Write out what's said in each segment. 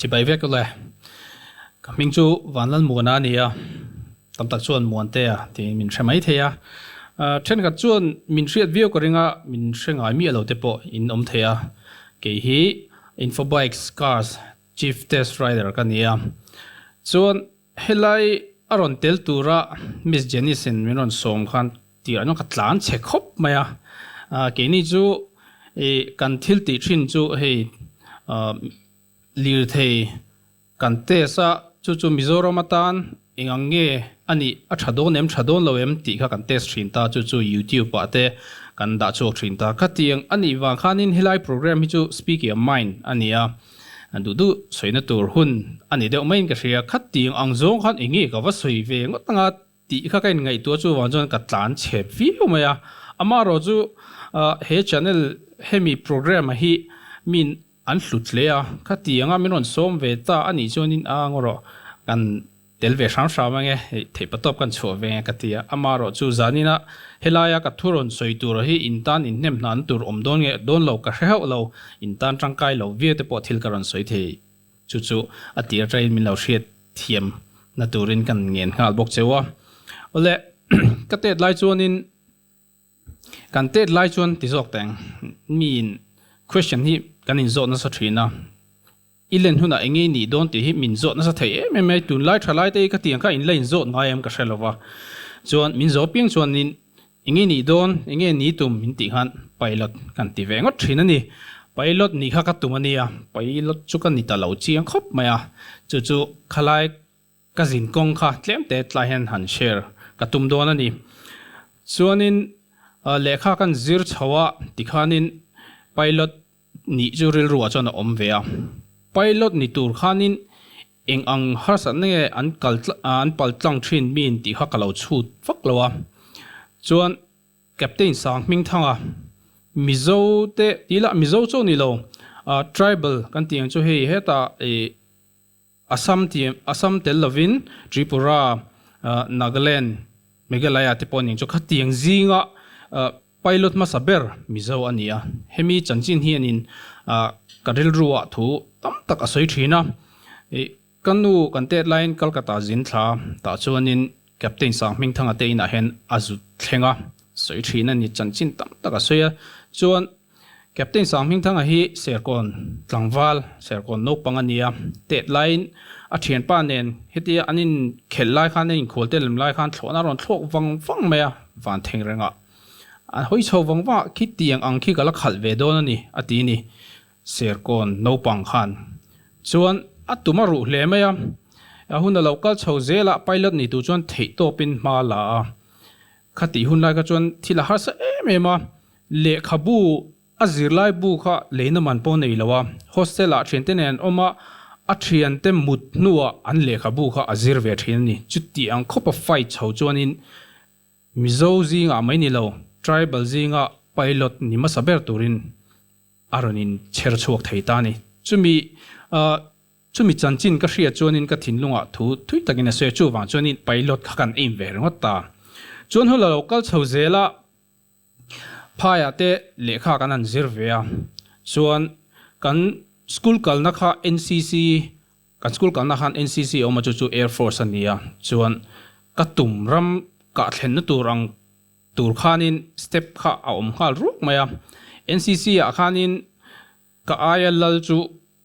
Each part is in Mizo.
Chibai vek ule. Ka hming chu Vanlalmuana a ni a, tam tak chuan Muantea tiin min hre mai thei a. Thenkhat chuan min hriat viau ka ring a, min hre ngai miah lo te pawh in awm thei a. Kei hi Infobikes Cars Chief Test Rider ka ni a. Chuan Helai a rawn tel tura Miss Janice-in min rawn sawm khan tirah chuan ka tlan chhe khawp mai a, keini chu kan thil tih thin chu hei lirthei kan test a, chu chu Mizoram atan eng ang nge a nih, a tha dawn em tha dawn lo em tih kha kan test thin ta, chu chu YouTube ah te kan dah chhuak thin ta. Khatiang a nih vang khanin helai program hi chu Speak Your Mind a ni a. Duh duh sawina tur hun a ni deuh maiin ka hria. Khatiang ang zawng khan eng nge ka va sawi ve ngawt anga tih kha ka inngaihtuah chuvang chuan ka tlan chhep viau mai a. Amaherawh chu he channel hemi programme a hi min an hlut hle a. Khatianga min rawn sawm ve ta a nih chuanin a ngaw rawh kan Tel ve hram hram ange, hei theihpatawp kan chhuah ve nge ka ti a, amaherawh chu zaninah helaia ka thu rawn sawi tur hi in tan inhnem hnan tur awm dawn nge dawn lo ka hre hauh lo, in tan tangkai lo viau te pawh thil ka rawn sawi thei chu chu a tir atangin min lo hriat thiam na turin kan ngen nghal bawk cheu a. Awle ka tet lai chuanin kan tet lai chuan ti zawk teng miin question hi kan inzawh nasa thin a, I len hunah eng nge i nih dawn tih hi min zawt nasa thei em em mai. Tunlai tha lai te hi ka tiang kha in la inzawt ngai em ka hre lo va. Chuan min zawh piang chuanin eng nge i nih dawn, eng nge ni tum min tih khan pilot kan ti ve ngawt thin a ni. Pilot nih kha ka tum a nia, pilot chu ka ni ta lo chiang khawp mai a. Chu chu khalai ka zin kawng kha tlem te tlai hian han share ka tum dawn a ni. Chuanin lehkha kan zir chho a tikhanin pilot Nih chu rilruah chuan a awm ve a. Pilot ni tur khanin eng ang harsatna nge an kal an pal tlang thin min tih kha ka lo chhut vak lo a. Chuan Captain Sang Hmingthanga Mizo te tih lah Mizo chu a ni lo tribal kan tih ang chu hei hetah ih Assam tih Assam tel lovin Tripura Nagaland Meghalaya te pawh a ni ang chu khatiang zinga Pilot hmasa ber Mizo a ni a, hemi chanchin hianin ka rilruah thu tam tak a sawi thin a. Ka nu kan tet laiin Calcutta zin thla tah chuanin Captain Sanghmingthanga te inah hian a zut thleng a, sawi thin a ni, chanchin tam tak a sawi a. Chuan Captain Sanghmingthanga hi Serkawn tlangval, Serkawn naupang a ni a, tet laiin a thianpa nen hetia an inkhelh lai khan, an inkhual te lem lai khan thlawhna a rawn thlawk vang vang mai a, van theng rengah. A hawi chho vang vang a, khitiang ang khi ka la khalh ve dawn a ni, a ti ni. Serkawn naupang khan chuan a tum a ruh hle mai a. A hun a lo kal chho zel a, pilot ni tur chuan theih tawpin hma a la a. Khatih hun lai kha chuan thil a harsa em em a, lehkhabu a zirlai bu kha leina man pawh nei lo a, hostel ah thiante nen an awm a, a thiante mut hnuah an lehkhabu kha a zir ve thin a ni. Chutiang khawpa fight chho chuanin Mizo zingah mai ni lo, tribal zinga pilot ni hmasa ber turin a rawn in chher chhuak thei ta a ni. Chumi chumi chanchin ka hriat chuanin ka thinlungah thu thui takin a sawi a, chuvang chuanin pilot kha kan aim ve ringawt ta. Chuan hun la lo kal chho zel a, phaiah te lehkha kan han zir ve a, chuan kan school kalna kha NCC Kan school kalna khan NCC a awm a chu chu Air Force a nia chuan ka tum ram kah thlenna tur ang tur khanin step kha a awm nghal ruak mai a. NCC ah khanin ka aia lal chu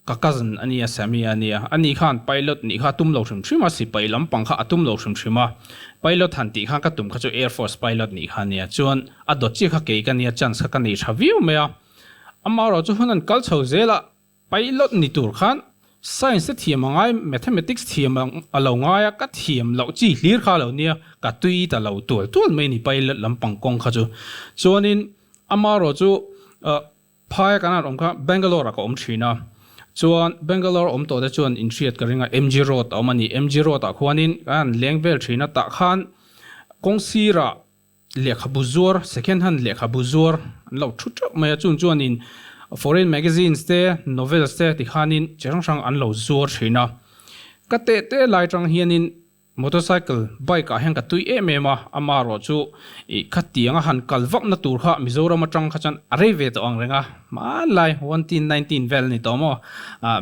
ka cousin a nia Sammy a nia ani khan pilot nih kha a tum lo hrim hrim a sipai lampang kha a tum lo hrim hrim a pilot han tih khan ka tum kha chu Air Force pilot nih kha a nia chuan a dawt chiah kha kei ka nia chance kha ka nei tha viau mai a amaherawh chu hun an kal chho zel a Pilot ni tur khan Science te thiam a ngai, Mathematics thiam a lo ngai a, ka thiam loh chi hlir kha lo nia, ka tui ta lo tual tual mai ni Pilot lampang kawng kha chu. Chuanin amaherawh chu phaia kan han awm kha Bangalore ah ka awm thin a, chuan Bangalore awm tawh te chuan inhriat ka ring a, MG Road a awm a ni, MG Road ah khuanin kan han leng vel thin a, tah khan kawng sirah Lehkhabu zuar, second hand lehkhabu zuar an lo thu teuh mai a, chung chuanin foreign magazines te, novels te tikhanin chi hrang hrang an lo zuar thin a. Ka teh te lai tang hianin motorcycle, bike ah hian ka tui em em a, amaherawh chu ih khatianga han kal vakna tur kha Mizoram atang kha chuan a rei ve tawh ang reng a, hmanlai 1919 vel a ni tawh maw,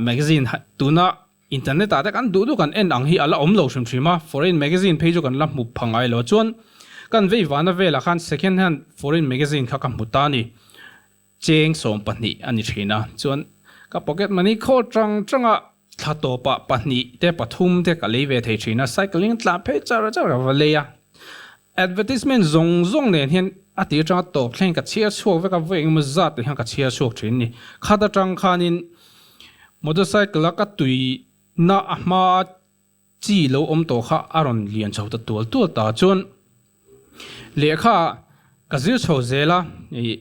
magazine tuna. Internet ah te kan duh duh kan en ang hi a la awm lo hrim hrim a, foreign magazine phei chu kan la hmu pha ngai lo. Chuan kan vei vana velah khan second hand foreign magazine kha ka hmu ta a ni. Cheng 12 a ni thin a, chuan ka pocket money khawl tang tanga thla tawpah pahnih te pathum te ka lei ve thei thin a, cycling tlan phei char char ka va lei a. Advertisement zawng zawng nen hian a tir atanga tawp thleng ka chhiar chhuak vek a, vawi engemaw zat te hian ka chhiar chhuak thin a ni. Khat atang khanin motorcycle a ka tuina a hma chi lo awm tawh kha a rawn lian chho ta tual tual ta chuan lehkha ka zir chho zel a, ih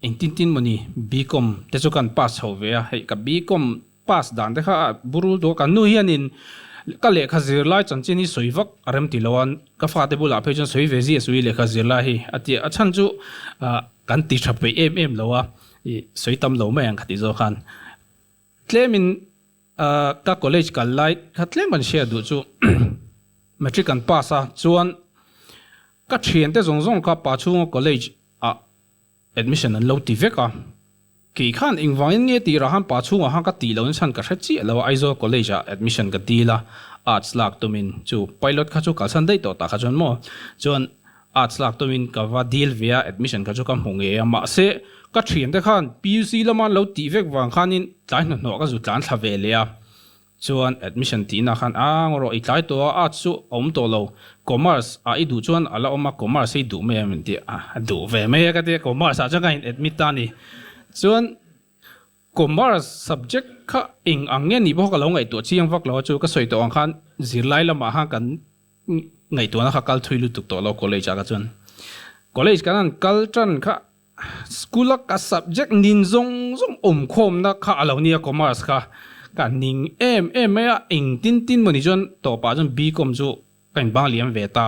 engtin tin mawni BCom te chu kan pass chho ve a, hei ka BCom pass dan te kha a burul duh a, kan nu hianin ka lehkha zir lai chanchin hi sawi vak a rem ti lo a, ka fate bulah phei chuan sawi ve zia sawi lehkha zir lai hi a ti a, a chhan chu ah kan ti tha peih em em lo a, ih sawi tam lo mai ang ka tih zawk khan tlemin Ka college kal lai kha tlem kan hriat duh chu matric kan pass a chuan ka thiante zawng zawng kha pa chhunga college ah admission an lo ti vek a, kei khan engvangin nge tih rah khan pa chhungah khan ka tih loh chhan ka hre chiah lo a, Aizawl college ah admission ka dil a, arts lak tumin chu pilot kha chu kalsan daih tawh tah kha chuan maw chuan Arts lak tumin ka va dil ve a, admission kha chu ka hmu ngei a, mahse ka thiante khan PUC lama an lo tih vek vang khanin tlai hnahnawh ka zu tlan thla ve leh a, chuan admission tihna khan a ngaw rawh i tlai tawh a, arts chu a awm tawh lo, commerce ah i duh chuan a la awm a, commerce hi duh mai a min ti a, a duh ve mai a ka ti a, commerce ah chuan ka in admit ta a ni, chuan Commerce subject kha eng ang nge nih pawh ka lo ngaihtuah chiang vak lo a chu ka sawi tawh ang khan zirlai lamah khan kan ngaihtuahna kha kal thui lutuk tawh lo college ah kha chuan college kan han kal tan kha school a ka subject nin zawng zawng awm khawmna kha a lo nia commerce kha ka ning em em mai a eng tin tin maw ni chuan tawpah chuan BCom chu ka inbang liam ve ta.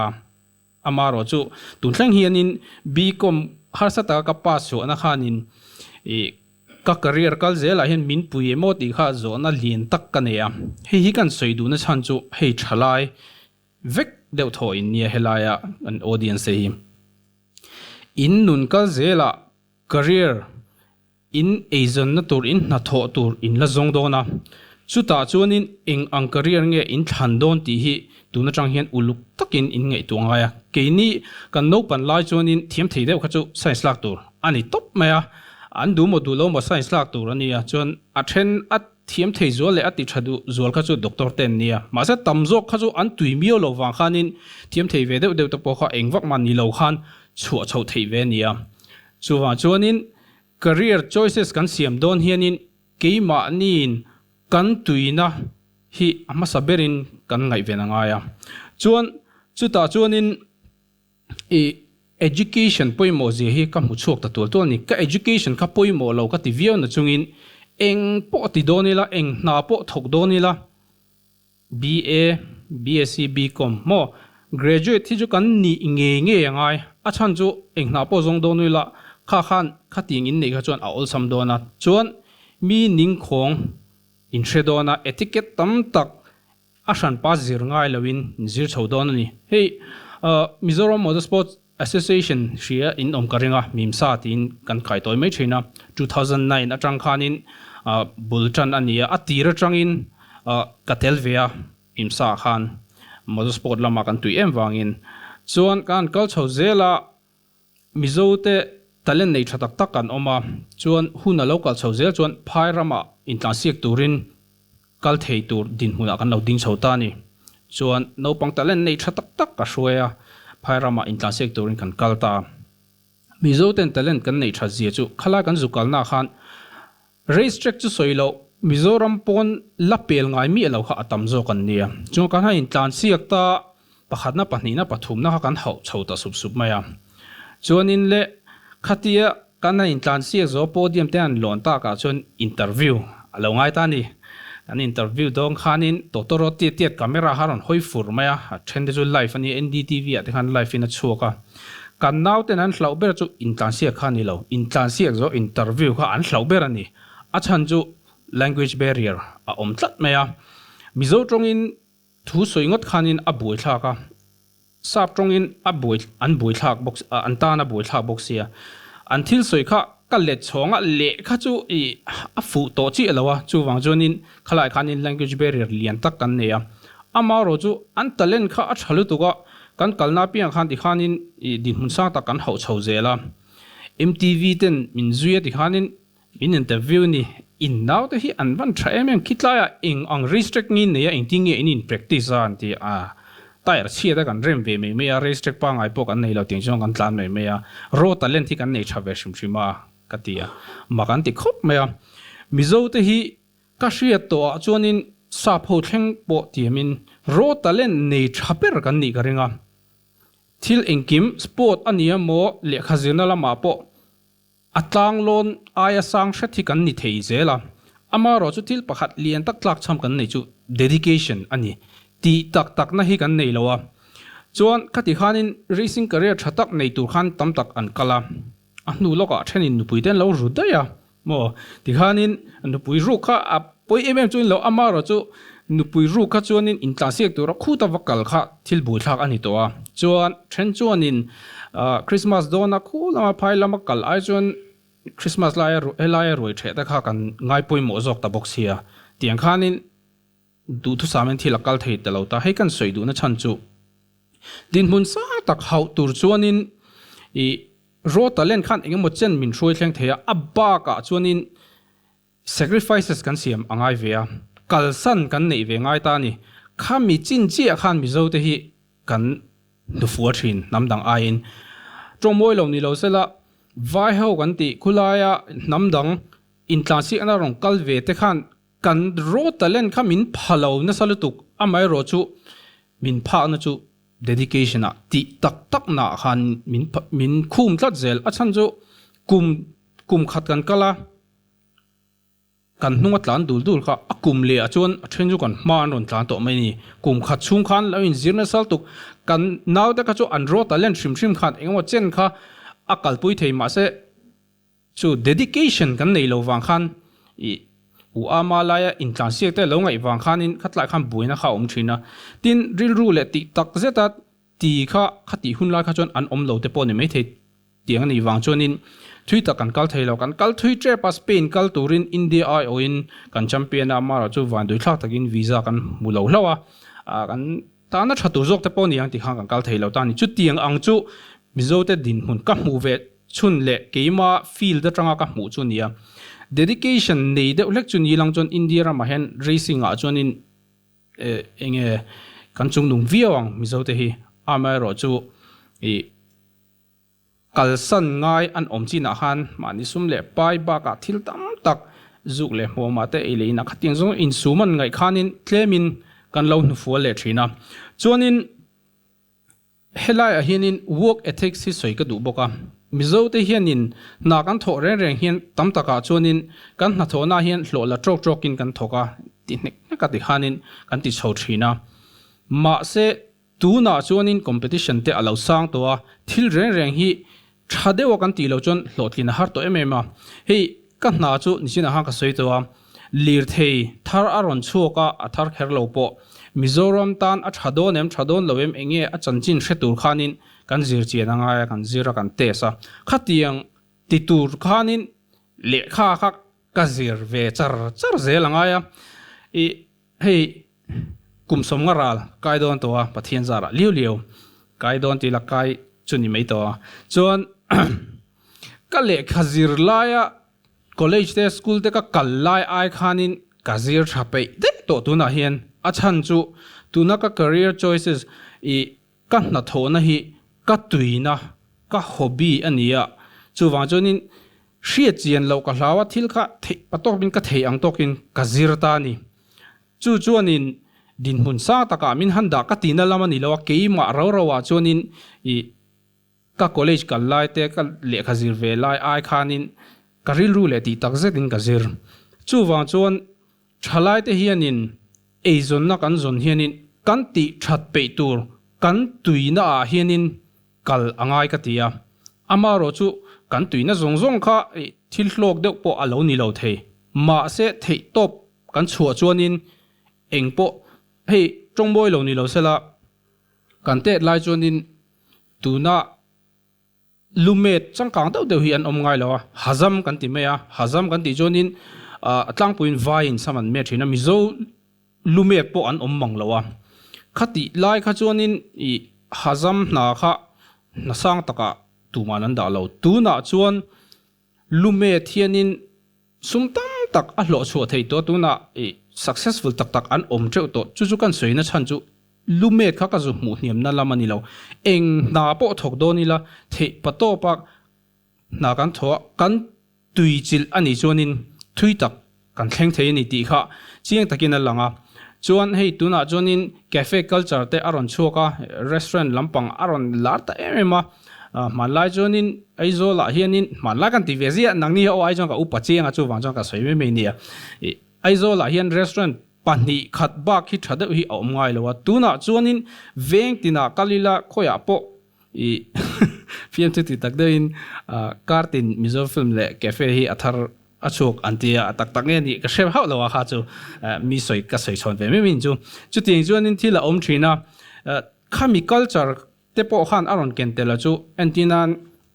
Amarawh chu tun thleng hianin BCom harsa taka ka pass chhuahna khanin ih ka career kal zelah hian min pui emaw tih kha zawhna lian tak ka nei a. Hei hi kan sawi duhna chhan chu hei thalai vek deuh thaw in nia helaia kan audience te hi. In nun kal zelah career In eizawnna tur, in hnathawh tur in la zawng dawn a, chutah chuanin eng ang career nge in thlan dawn tih hi tun atang hian uluk takin in ngaihtuah ngai a. Keini kan naupan lai chuanin thiam thei deuh kha chu science lak tur a ni tawp mai a, an duh maw duh lo maw science lak tur a nia, chuan a then a thiam thei zual leh a ti tha duh zual kha chu doctor te an nia, mahse tam zawk kha chu an tui miau lo vang khanin thiam thei ve deuh deuh te pawh kha eng vak mah ni lo khan chhuah chhoh theih ve a nia. Chuvang chuanin Career choices kan siam dawn hianin keimahniin kan tuina hi a hmasa berin kan ngaihven a ngai a. Chuan chutah chuanin i education pawimawh zia hi ka hmu chhuak ta tual tual a ni. Ka education kha pawimawh lo ka ti viau na chungin eng pawh ti dawn ila, eng hna pawh thawk dawn ila, BA, BSc, BCom maw? Graduate hi chu kan nih ngei ngei a ngai. A chhan chu eng hna pawh zawng dawn ila kha khan khatiang in neih kha chuan a awlsam dawn a. Chuan mi ningkhawng in hre dawn a, etiquette tam tak a hranpa zir ngai loin in zir chho dawn a ni. Hei Mizoram Motorsports Association hria in awm ka ring a, Mimsa tiin kan kai tawi mai thin a, 2009 atang khanin bul tan a ni a, a tir atangin ka tel ve a Mimsa ah khan motorsport lamah kan tui em vangin chuan ka han kal chho zel a, Mizo te talent nei tha tak tak kan awm a, chuan hun a lo kal chho zel chuan phai ramah intlansiak turin Kal thei tur dinhmunah kan lo ding chho ta a ni. Chuan naupang talent nei tha tak tak ka hruai a, phai ramah intlansiak turin kan kal ta. Mizo ten talent kan neih that zia chu khalai kan zu kalnaah khan race track chu sawi loh Mizoram pawn la pel ngai miah lo kha a tam zawk an nia. Chuan kan han intlansiak ta pakhatna pahnihna pathumna kha kan hauh chho ta sup sup mai a. Chuanin le khatia kan han intlansiak zo podium te han lawn takah chuan interview a lo ngai ta a ni. Kan interview dawn khanin Totoro tiat tiat camera kha a rawn hawi fur mai a, a then te chu live a nia NDTV ah te khan live in a chhuak a. Kan nauten an hlauh ber chu intlansiak kha a ni lo, intlansiak zo interview kha an hlauh ber a ni. A chhan chu language barrier a awm tlat mai a. Mizo tawngin Thu sawi ngawt khanin a buaithlak a, sap tawngin a buai an buaithlak bawk an tan a buaithlak bawk sia. An thil sawi kha Ka let chhawng a, lehkha chu i a fuh tawh chiah lo a, chuvang chuanin khalai khanin language barrier lian tak kan nei a. Amaherawh chu an talent kha a tha lutuk a, kan kalna apiangah khan tikhanin i dinhmun sang tak kan hauh chho zel a. MTV ten min zui a tikhanin min interview ni, in naute hi an van tha em em, khitlaiah eng ang race track nge in nei a, engtin nge in in practice a an ti a. Tyre chhiat a kan rem ve mai mai a, race track pangngai pawh kan nei lo tiang chuan kan tlan mai mai a, raw talent hi kan nei tha ve hrim hrim a ka ti a, mak an ti khawp mai a. Mizo te hi ka hriat tawh ah chuanin sap ho thleng pawh tiamin raw talent nei tha ber kan nih ka ring a, thil engkim sport a nia maw lehkha zirna lamah pawh A tlanglawn aia sang hret hi kan ni thei zel a, amaherawh chu thil pakhat lian tak tlakchham kan nei chu dedication a ni tih tak takna hi kan nei lo a. Chuan khati khanin racing career tha tak nei tur khan tam tak an kal a, a hnu lawkah thenin nupui te an lo ru daih a maw? Tikhanin nupui ruk kha a pawi em em chuan lo, amaherawh chu nupui ruk kha chuanin intlansiak tura khuta va kal kha thil buaithlak a ni tawh a. Chuan then chuanin Christmas dawna khu lama phai lama kal ai chuan Christmas laia helaia ruai theh te kha kan ngai pawimawh zawk ta bawk sia. Tiang khanin duhthusamin thil a kal thei ta lo ta. Hei kan sawi duhna chhan chu dinhmun sang tak hauh tur chuanin ih raw talent khan engemaw chen min hruai thleng thei a, a bakah chuanin Sacrifices kan siam a ngai ve a, kalsan kan neih ve ngai ta a ni. Khami chin chiah khan Mizo te hi kan hnufua thin hnam dang aiin. Tawngmawi lo ni lo sela, vai ho kan tih khulaia hnam dang intlansiakna rawn kal ve te khan kan raw talent kha min pha lo nasa lutuk, amaherawh chu min phakna chu dedication ah tih tak tak naah khan min min khum tlat zel. A chhan chu kum kum khat kan kal a. Kan hnung a tlan dul dul kha a kum leh ah chuan a then chu kan hma an rawn tlan tawh mai a ni. Kum khat chhung khan lo inzir nasa lutuk. Kan naute kha chu an raw talent hrim hrim khan engemaw chen kha a kalpui thei mahse chu dedication kan nei lo vang khan ih u ama laia intlansiak te lo ngaih vang khanin khatlai khan buaina kha a awm thin a. Tin rilru leh tih tak zeta ti kha khatih hun lai kha chuan an awm lo te pawh a ni maithei. Tiang a nih vang chuanin thui tak kan kal thei lo. Kan kal thui tep a, Spain kal turin India aiawhin kan champion a, amaherawh chu vanduai thlak takin visa kan hmu lo hlauh a, kan tana tha tur zawk te pawh a ni ang tih khan kan kal thei lo ta a ni. Chutiang ang chu Mizote dinhmun ka hmuh ve chhun leh keima field atanga ka hmuh chu a ni a. Dedication nei deuh hlek chu ni lang chuan India ramah hian racing ah chuanin eng nge kan chungnung viau ang Mizote hi, amaherawh chu ih. Kalsan ngai an awm chinah khan mahni sum leh pai bakah thil tam tak zuk leh hmuamah te ei leh inah khatiang zawng insum an ngaih khanin tlemin kan lo hnufual leh thin a. Chuanin helaiah hianin work ethics hi sawi ka duh bawk a. Mizote hianin hna kan thawh reng reng hian tam takah chuanin kan hnathawhnaah hian hlawh la tawk tawkin kan thawk a ti hnek hnek a ti khanin kan ti chho thin a. Mahse Tunah chuanin competition te a lo sang tawh a, thil reng reng hi tha deuha kan tih loh chuan hlawhtlin a har tawh em em a. Hei ka hna chu nichinah khan ka sawi tawh a, lirthei thar a rawn chhuak a, a thar kher lo pawh. Mizoram tan a tha dawn em, tha dawn lo em, eng nge a chanchin hre tur khanin kan zir chian a ngai a, kan zir a, kan test a. Khatiang ti tur khanin lehkha kha ka zir ve char char zel a ngai a. Ih Hei kum sawmnga ral kai dawn tawh a, Pathian zarah liau liau kai dawn tih la kai chu ni mai tawh a. Chuan ka lehkha zir laia college te school te ka kal lai ai khanin ka zir tha peih daih tawh tunah hian a chhan chu tuna ka career choices ih ka hnathawhna hi ka tuina ka hobby a ni a, chuvang chuanin Hriat chian loh ka hlau a, thil kha theih pa tawkin ka thei ang tawkin ka zir ta a ni. Chu chuanin dinhmun sang takah min han dah ka tihna lam a ni lo a, keimah ro ro ah chuanin ih ka college kal lai te ka lehkha zir ve lai ai khanin ka rilru leh tih tak zetin ka zir. Chuvang chuan thalai te hianin eizawnna kan zawn hianin kan tih that peih tur kan tuina ah hianin Kal a ngai ka ti a, amaherawh chu kan tuina zawng zawng kha thil hlawk deuh pawh a lo ni lo thei. Mahse theih tawp kan chhuah chuanin eng pawh hei tawngmawi lo ni lo sela kan tet lai chuanin tuna Lumet changkang deuh deuh hi an awm ngai lo a, Hazam kan ti mai a, Hazam kan tih chuanin a tlangpuiin vaiin sam an met thin a, Mizo lumet pawh an awm mang lo a. Khatih lai kha chuanin ih Hazam hna kha hna sang takah tuman an dah lo. Tunah chuan lumet hianin sum tam tak a hlawh chhuah thei tawh a, tunah ih successful tak tak an awm teuh tawh. Chu chu kan sawina chhan chu Lumet kha ka zu hmuh hniamna lam a ni lo. Eng hna pawh thawk dawn ila, theih pa tawpa hna kan thawh a, kan tui chilh a nih chuanin thui tak kan thleng thei a ni tih kha chiang takin a lang a. Chuan hei tunah chuanin cafe culture te a rawn chhuak a, restaurant lampang a rawn lar ta em em a. Hmanlai chuanin Aizawlah hianin hmanlai kan ti ve ziah, nangni hi aw ai chuan ka upa chiang a, chuvang chuan ka sawi mai mai nia. Aizawlah hian restaurant Pahnih khat bak hi tha deuh hi a awm ngai lo a, tunah chuanin veng tinah kal ila khawiah pawh i film chu ti tak deuhin kartin Mizo film leh cafe hi a thar a chhuak an ti a, a tak tak nge nih ka hre hauh lo a kha chu mi sawi ka sawi chhawn ve mai mai chu. Chutiang chuanin thil a awm thin a, khami culture te pawh khan a rawn ken tel a chu entirnan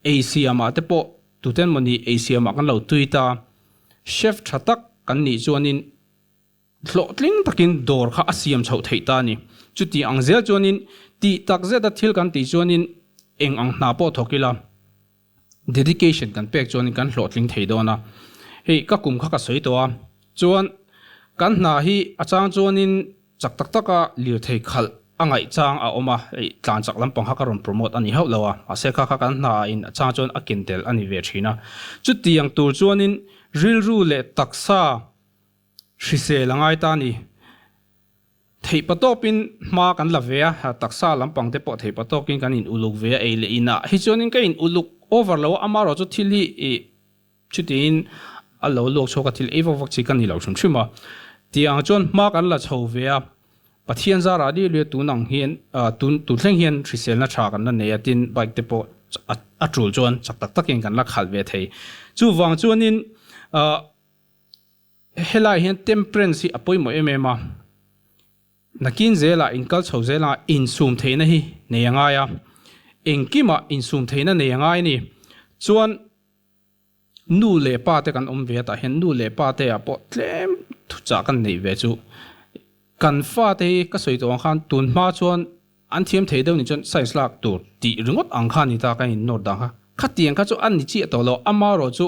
ei siamah te pawh tuten mawni ei siamah kan lo tui ta, chef tha tak kan nih chuanin Hlawhtling takin dawr kha a siam chhoh theih ta a ni. Chuti ang zel chuanin tih tak zeta thil kan tih chuanin eng ang hna pawh thawk ila dedication kan pek chuanin kan hlawhtling thei dawn a. Hei ka kum kha ka sawi tawh a, chuan kan hna hi a chang chuanin chak tak taka lirthei khalh a ngaih chang a awm a, hei tlan chak lampang kha ka rawn promote a ni hauh lo a, mahse kha kha kan hna in a chang chuan a ken tel a ni ve thin a. Chutiang tur chuanin rilru leh taksa Hrisel a ngai ta a ni. Theihpa tawpin hma kan la ve a, taksa lampang te pawh theihpa tawkin kan in uluk ve a, ei leh inah hi chuanin ka in uluk over lo a, amaherawh chu thil hi ih chutiin a lo luak chhuak a, thil ei vak vak chi ka ni lo hrim hrim a. Tiang chuan hma kan la chho ve a, Pathian zarah liu liu tun ang hian tun tun thleng hian hriselna tha kan la nei a, tin bike te pawh a tul chuan chak tak takin kan la khalh ve thei. Chuvang chuanin Helai hian temperance hi a pawimawh em em a, nakin zelah inkal chho zela insum theihna hi nei a ngai a, engkimah insum theihna nei a ngai a ni. Chuan nu leh pa te kan awm ve a tah hian nu leh pa te ah pawh tlem thuchah kan neih ve chu kan fate hi ka sawi tawh ang khan tun hma chuan An thiam thei deuh nih chuan science lak tur tih ringawt ang kha a ni ta ka in nawr dan kha. Khatiang kha chu a ni chiah tawh lo, amaherawh chu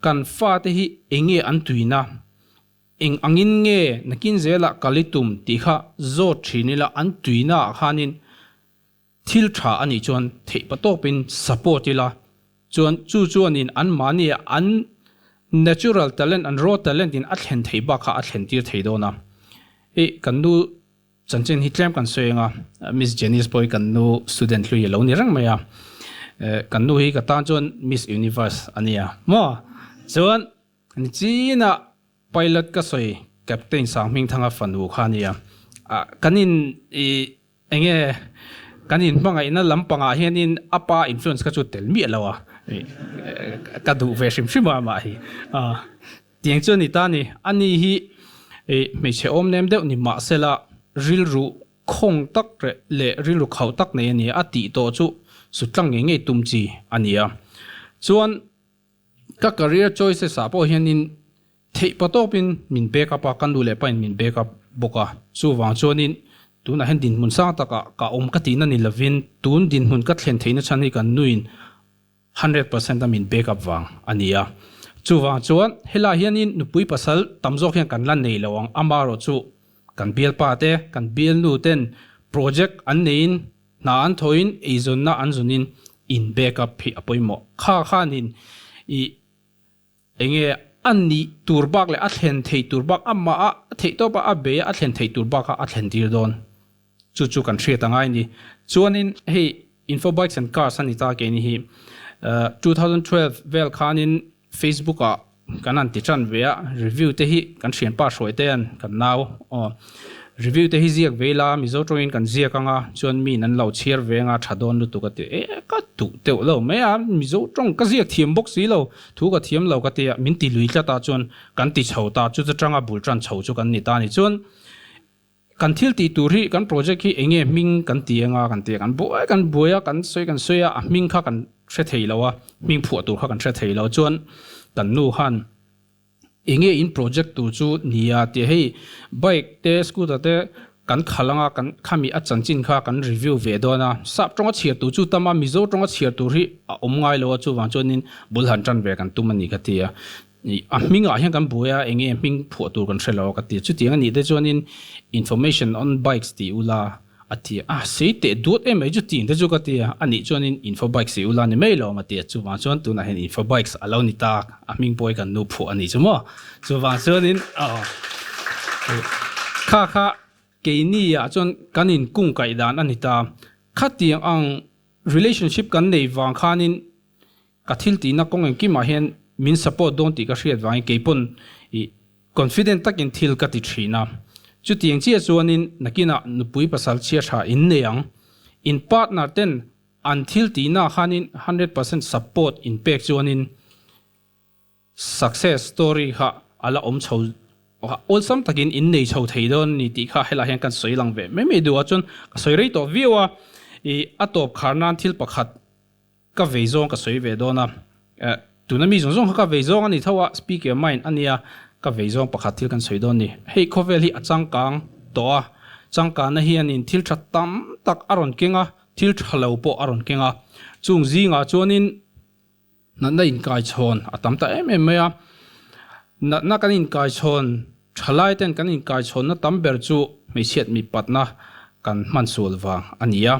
kan fate hi eng nge an tuina, eng angin nge nakin zelah kal i tum tih kha zawt thin ila an tuina ah khanin thil tha a nih chuan theihpa tawpin support ila chuan chu chuanin anmahni an natural talent an raw talent in a thlen theih bak kha a thlen tir thei dawn a. Hei kan nu Chanchin hi tlem kan sawi anga, Miss Janice pawh hi kan nu student hlui a lo ni reng mai a, kan nu hi ka tan chuan Miss Universe a nia maw? Chuan nichinah pilot ka sawi Captain Sanghmingthanga fanu kha a nia, kan in ih enge kan in hmangaihna lampangah hianin a pa influence kha chu tel miah lo a, ka duh ve hrim hrim a amah hi. Tiang chu a ni ta a ni. Ani hi hmeichhe awm nem deuh ni mahsela rilru khawng tak leh rilru khauh tak nei a ni a, a tih tawh chu sutlang ngei ngei tum chi a ni a. Chuan ka career choices ah pawh hianin theih pa tawpin min back up a, ka nu leh pain min back up bawk a. Chuvang chuanin tunah hian dinhmun sang takah ka awm ka tihna ni lovin tun dinhmun ka thlen theihna chhan hi kan nuin 100% a min back up vang a ni a. Chuvang chuan helai hianin nupui pasal tam zawk hian kan la nei lo ang, amaherawh chu kan bialpa te, kan bialnu ten project an neiin hna an thawhin eizawnna an zawnin in back up hi a pawimawh. Kha khanin ih enge a nih tur bak leh a thlen theih tur bak amah a theih tawp a a bei a a thlen theih tur bak kha a thlen tir dawn. Chu chu kan hriat a ngai a ni. Chuanin hei Info Bikes and Cars a ni ta keini hi 2012 vel khanin Facebook ah kan han ti tan ve a, review te hi kan thianpa hruai te an kan nau aw review te hi ziak ve ila Mizo tawngin kan ziak anga chuan miin an lo chhiar ve anga tha dawn lutuk a ti e ka duh teuh lo mai a Mizo tawng ka ziak thiam bawk si lo thu ka thiam lo ka ti a min ti lui tlat a chuan kan ti chho ta chu chutanga bul tan chho chu kan ni ta a ni chuan Kan thil tih tur hi kan project hi enge hming kan ti anga kan ti a, kan buai kan buai a, kan sawi kan sawi a, a hming kha kan hre thei lo a, hming phuah tur kha kan hre thei lo. Chuan kan nu khan enge in project tur chu nia tia hei bike te scooter te kan khalh anga kan khami a chanchin kha kan review ve dawn a, sap tawnga chhiar tur chu tam a, Mizo tawnga chhiar tur hi a awm ngai lo a, chuvang chuanin bul han tan ve kan tum a ni ka ti a. A hmingah hian kan buai a, enge hming phuah tur kan hre lo a ka ti a. Chutiang a nih te chuanin information on bikes tih ula a ti a, a sei teh duat em mai chu tih te chu ka ti a, a nih chuanin info bikes tih ula ni mai lo ang a ti a, chuvang chuan tunah hian info bikes a lo ni tak, a hming pawh hi kan nu phuah a nih chu maw. Chuvang chuanin aw kha kha keini ah chuan kan inkung kaih dan a ni ta, khatiang ang relationship kan nei vang khanin Ka thil tihna kawng engkimah hian min support dawn tih ka hriat vangin keipawn i confident takin thil ka ti thin a. Chutiang chiah chuanin nakinah nupui pasal chhia tha in nei ang. In partner ten an thil tihna khanin 100% support in pek chuanin success story kha a la awm chho awlsam takin in nei chho thei dawn a ni tih kha helaiah hian kan sawi lang ve mai mai duh a. Chuan ka sawi rei tawh viau a, i a tawp khar nan thil pakhat Ka vei zawng ka sawi ve dawn a, tuna mi zawng zawng kha ka vei zawng a ni tho a, speak your mind a nia, ka vei zawng pakhat thil kan sawi dawn ni. Hei khawvel hi a changkang tawh a, changkanna hianin thil tha tam tak a rawn keng a, thil tha lo pawh a rawn keng a. Chung zingah chuanin natna inkaichhawn a tam ta em em mai a, natna kan inkaichhawn thalai ten kan inkaichhawnna tam ber chu hmeichhiat mipatna kan hman sual vang a ni a.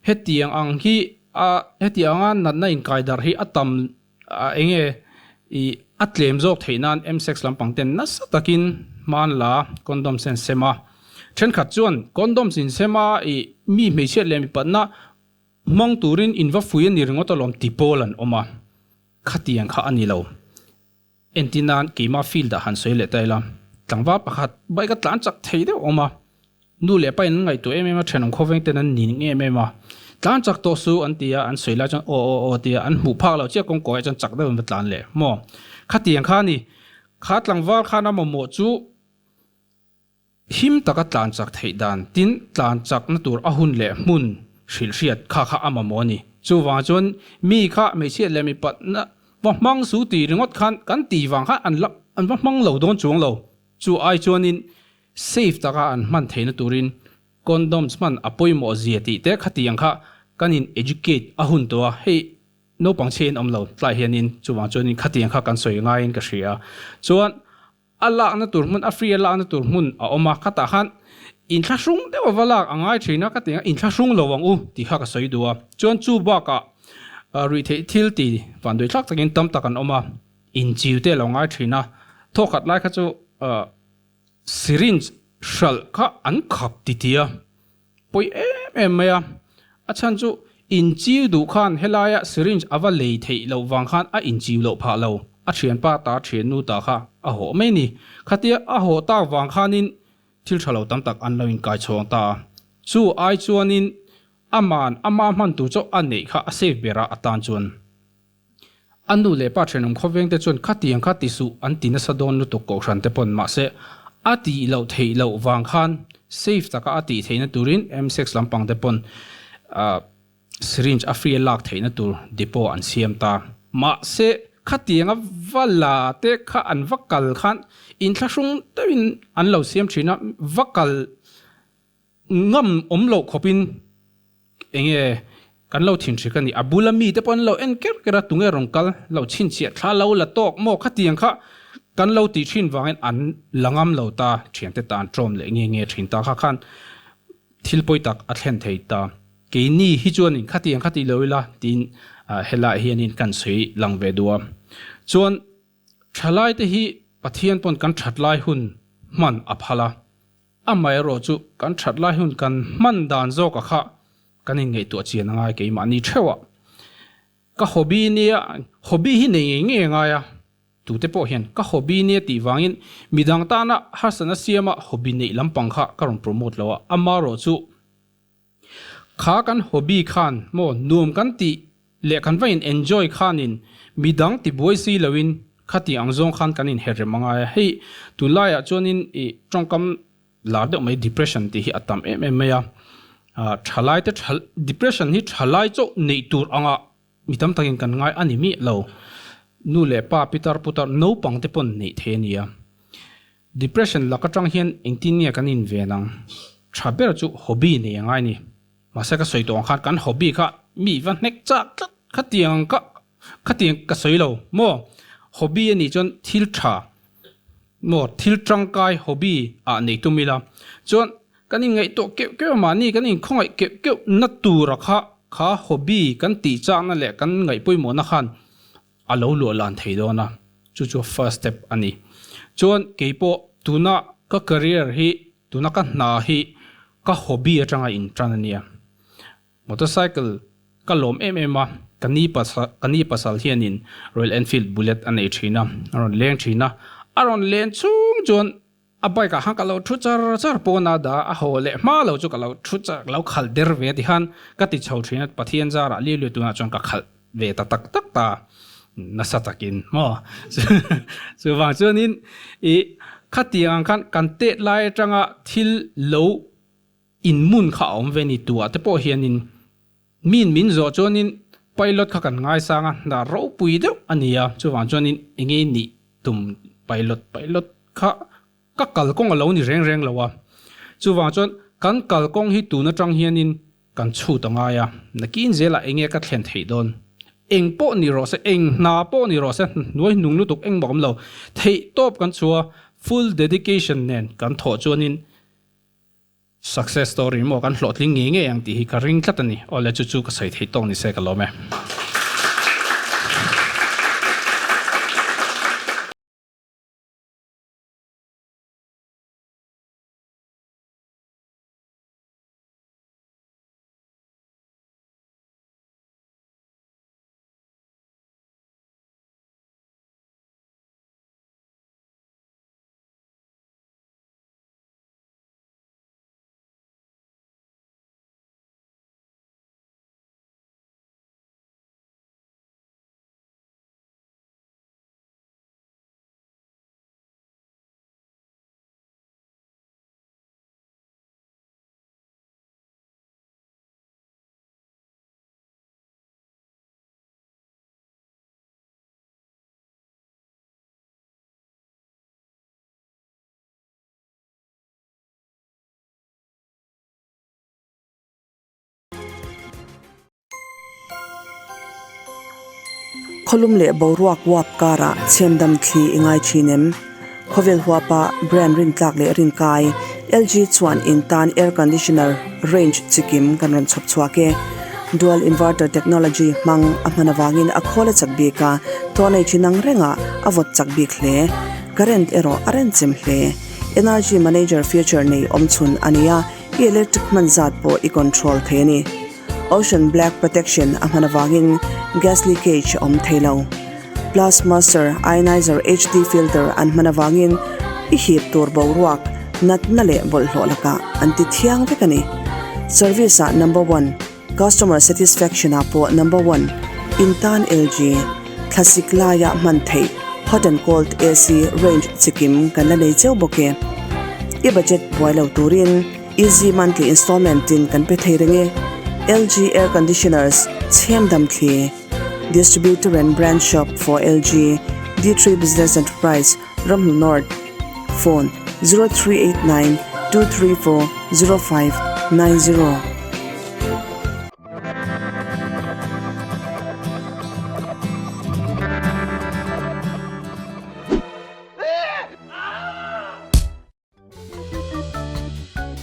Hetiang ang hi A heti anga natna inkai darh hi a tam a enge i a tlem zawk theih nan M-sex lampang ten nasa takin hman la condoms en sem a. Thenkhat chuan condoms in sem a i mi hmeichhiat leh mipatna hmang turin in va fui a ni ringawt alawm ti pawl an awm a. Khatiang kha a ni lo. Entir nan keimah field ah han sawi leh ta ila, tlangval pakhat bike a tlan chak thei deuh a awm a, nu leh pa in an ngaihtuah em em a, thenawm khawveng ten an ning em em a, tlan chak tawh su an ti a, an sawi lai chuan aw aw aw tia an hmuh phak loh chiah kawng kawiah chuan chak deuh in va tlan leh maw? Khatiang kha a ni, kha tlangval khan a mamawh chu Him taka tlan chak theih dan tin tlan chakna tur a hun leh hmun hrilh hriat kha kha a mamawh a ni. Chuvang chuan mi kha hmeichhiat leh mipatna va hmang su tih ringawt khan kan tih vang khan an la an va hmang lo dawn chuang lo. Chu ai chuanin safe taka an hman theihna turin condoms hman a pawimawh zia tih te khatiang kha kan in educate a hun tawh a, hei naupang chhiain awm lo tlai hianin chuvang chuanin khatiang kha kan sawi ngaiin ka hria. Chuan A lakna tur hmun, a free a lakna tur hmun a awm a, khatah khan inthlahrung deuh a va lak a ngai thin a, ka ti ang a, inthlahrung lo ang u tih kha ka sawi duh a. Chuan chu bakah ruihtheih thil ti vanduai thlak takin tam tak an awm a, inchiu te a lo ngai thin a, thawkhat lai kha chu syringe hralh kha an khap ti ti a. Pawi em em mai a, a chhan chu inchiu duh khan helaia syringe a va lei theih loh vang khan a inchiu loh phah lo, a thianpa ta thiannu ta kha a hawh mai ni. Khatia a hawh tak vang khanin thil tha lo tam tak an lo inkai chhawng ta a, chu ai chuanin aman ama hman tur chauh a neih kha a safe ber a atan chuan. A nu leh pa thenawm khawveng te chuan khatiang kha ti suh an ti nasa dawn lutuk kohhran te pawn mahse a tih loh theih loh vang khan safe taka a tih theihna turin M-sex lampang te pawn syringe a free a lak theihna tur depot an siam ta. Mahse khatianga va la te kha an va kal khan inthlahrung deuhin an lo siam thin a, va kal Ngam awm loh khawpin enge kan lo thin hrik a ni. A bula mite pawh an lo en ker ker a, tunge rawn kal lo chhinchhiah thla lo la tawk maw khatiang kha kan lo tih thin vangin an la ngam lo ta, thiante tan ṭawm leh nge nge thin ta kha khan thil pawi tak a thlen thei ta. Keini hi chuanin khatiang kha ti lo ila tiin helaiah hianin kan sawi lang ve duh a. Chuan thalaite hi Pathian pawn kan that lai hun hman a phal a. Amaherawh chu kan that lai hun kan hman dan zawk a kha kan inngaihtuah chian a ngai keimahni theuh a. Ka hobby nia, hobby hi nei ngei ngei a ngai a, tute pawh hian ka hobby nia tih vangin midang tana harsatna siama hobby neih lampang kha ka rawn promote lo a, amaherawh chu Kha kan hobby khan maw nuam kan tih leh kan va in enjoy khanin midang ti buai si loin khati ang zawng khan kan inher rem angai a. Hei tunlaiah chuanin i tawngkam lar deuh mai depression tih hi a tam em em mai a. Thalai te depression hi thalai chauh neih tur anga. mi tam takin kan ngai a ni miah lo. Nu leh pa, pitar putar, naupang te pawn neih thei a ni a. Depression lak atang hian engtin nge kan inven ang? Tha ber chu hobby nei a ngai ni. Mahse ka sawi tawh ang khan kan hobby kha mi va hnek chak tlat khatiang ka khatiang ka sawi lo maw? Hobby a nih chuan thil tha maw thil tangkai hobby ah nei tum ila chuan kan inngaihtuah keuh keuh a mahni kan inkhawngaih keuh keuh na tura kha kha hobby kan tih chakna leh kan ngaihpawimawhna khan a lo luah lan thei dawn a, chu chu first step a ni. Chuan keipawh tuna ka career hi, tuna ka hna hi ka hobby atanga intan a nia. Motorcycle ka lawm em em a, ka ni pasal ka ni pasal hianin Royal Enfield Bullet a nei thin a, a rawn leng thin a, a rawn len chung chuan A bike ah khan ka lo thu char char pawn a dah a haw leh hma lo chu ka lo thu char ka lo khalh der ve ti khan ka ti chho thin a Pathian zarah liu liu tunah chuan ka khalh ve ta tak tak ta nasa takin maw chuvang chuanin ih khatiang ang khan kan tet lai atanga thil lo inmun kha a awm ve ni tuah te pawh hianin Min min zawh chuanin pilot kha kan ngaisang a, hna ropui deuh a ni a, chuvang chuanin enge nih tum pilot pilot kha ka kalkawng a lo ni reng reng lo a, chuvang chuan kan kalkawng hi tun atang hianin kan chhut a ngai a, nakin zelah enge ka thlen theih dawn? Eng pawh ni rawh se, eng hna pawh ni rawh se, hnuai hnung lutuk engmah awm lo, theih tawp kan chhuah a, full dedication nen kan thawh chuanin Success story maw kan hlawhtling ngei ngei ang tih hi ka ring tlat a ni. Awle chu chu ka sawi thei tawk ni se ka lawm e. Khawlum leh boruak uap karah chhemdam thli i ngai thin em? Khawvel huapa brand rintlak leh rinkai LG chuan in tan air conditioner range chikim kan rawn chhawp chhuak e. Dual inverter technology hmang a hman avangin a khawl a chak bik a, thawn ei thin ang rengah a vawt chak bik hle. Current erawh a renchem hle. Energy manager feature nei awm chhun a ni a, i electric hman zat pawh i control thei a ni. Ocean black protection a hman avangin gas leakage a awm thei lo. Plus master ionizer HD filter an hman avangin i hip tur boruak, natna leh bawlhhlawh lakah an ti thiang vek a ni. Service ah number one. Customer satisfaction ah pawh number one in tan LG thlasik laia hman theih hot and cold AC range chikim kan la nei cheu bawk e. I budget buai lo turin easy monthly installment in kan pe thei reng e. LG air conditioners chhem dam thli Distributor and branch shop for LG D3 Business Enterprise Ramhnu North Phone, 0389 234 0590.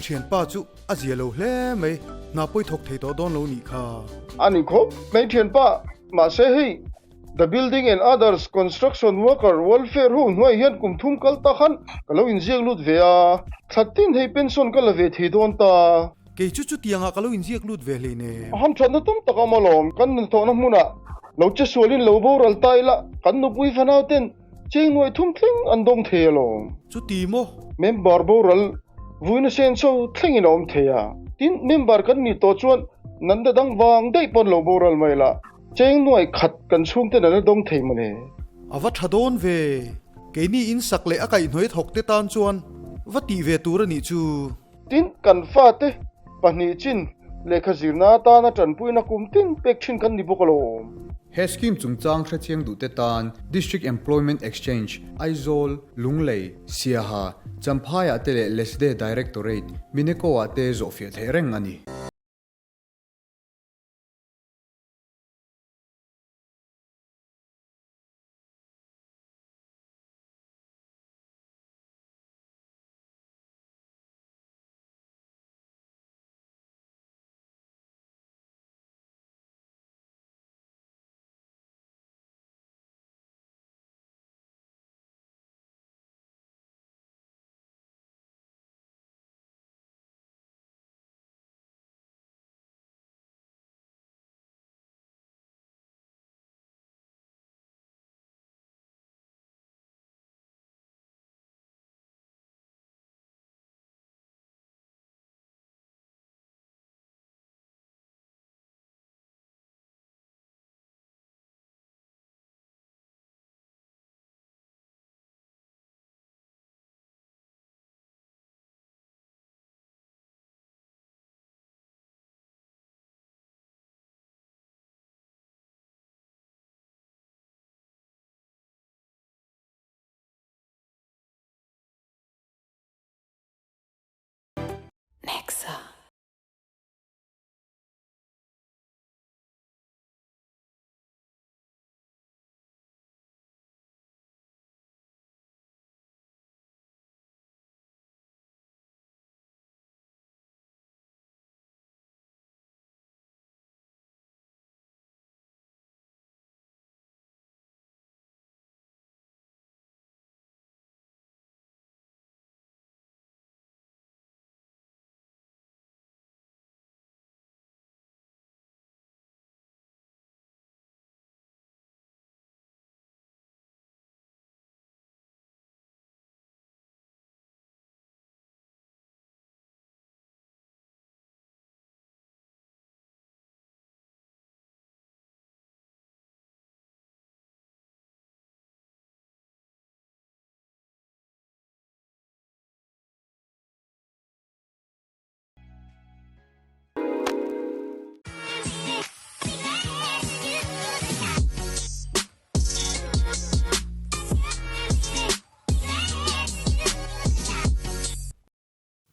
Thianpa chu a zia lo hle mai, hna pawi thawk thei tawh dawn lo nih kha. A ni khawp mai thianpa, mahse hei The building and others construction worker welfare ho hnuai hian kum thum kal ta khan ka lo inziak lut ve a, thla tin hei pension ka la ve thei dawn ta. Kei chu chutiangah ka lo inziak lut ve hlei nem. A hamthatna tam tak a awm alawm, kan nunthawhna hmunah lo che sualin lo boral ta ila kan nupui fanau ten cheng nuai thum thleng an dawng thei alawm. Chuti maw? Member boral vuina senso thlengin a awm thei a, tin member kan nih tawh chuan nanda dang vang daih pawn lo boral mai la. Cheng nuai khat kan chhungten an la dawng thei mawle. A va tha dawn ve. Keini in sak leh a kaihhnawih thawk te tan chuan va tih ve tur a nih chu. Tin, kan fate pahnih chin Lehkha zirna atana tanpuina kum tin pek thin kan ni bawk alawm. He scheme chungchang hrechiang duhte tan District Employment Exchange, Aizawl, Lunglei, Siaha, Champhaiah te leh Lesde Directorate, Mineko-ah te zawhfiah theih reng a ni.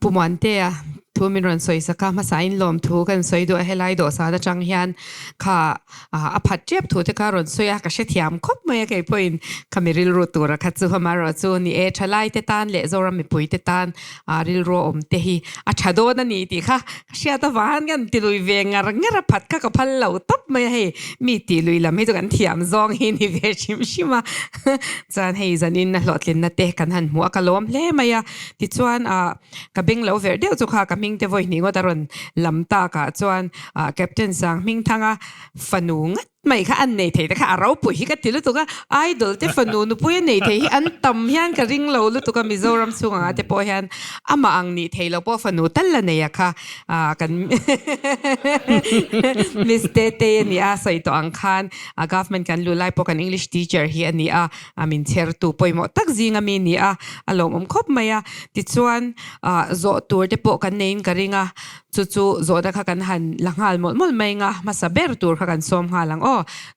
Pu Muantea thu min rawn sawi sak a, hmasain lawmthu kan sawi duh a, helai dawhsan atang hian kha a phat tep thu te kha rawn sawi a, ka hrethiam khawp mai a kei pawhin kha mi rilru tura kha chu amaherawh chu ni e, thalai te tan leh Zoram mipui te tan rilru a awm te hi a tha dawn a ni tih kha ka hriat avang hian kan ti lui ve ngar ngar a, phat kha ka phal lo tawp mai a, hei mi tih lui lam hi chu kan thiam zawng hi ni ve hrim hrim a, chuan hei zanin a hlawhtlinna te kan han hmuh a, ka lawm hle mai a. Tichuan ah ka beng lo verh deuh chu kha ka hming te vawi hnih ngawt a rawn lam tak ah chuan ah Captain Sang Hmingthanga fanu ngat mai kha an nei thei te kha a ropui hi ka ti lutuk a, idol te fanu nupui a nei thei hi an tam hian ka ring lo lutuk a Mizoram chhung anga te pawh hian amah ang nih thei lo pawh fanu tal la nei a kha ah kan Miss Tetei a ni a sawi tawh ang khan ah government kan luh lai pawh kan English teacher hi a ni a. A min chhertu pawimawh tak zinga mi ni a, a lawmawm khawp mai a. Tichuan, zawh tur te pawh kan neiin ka ring a, chu chu zawhna kha kan han la nghal mawlh mawlh mai anga hmasa ber tur kha kan sawm nghal ang aw.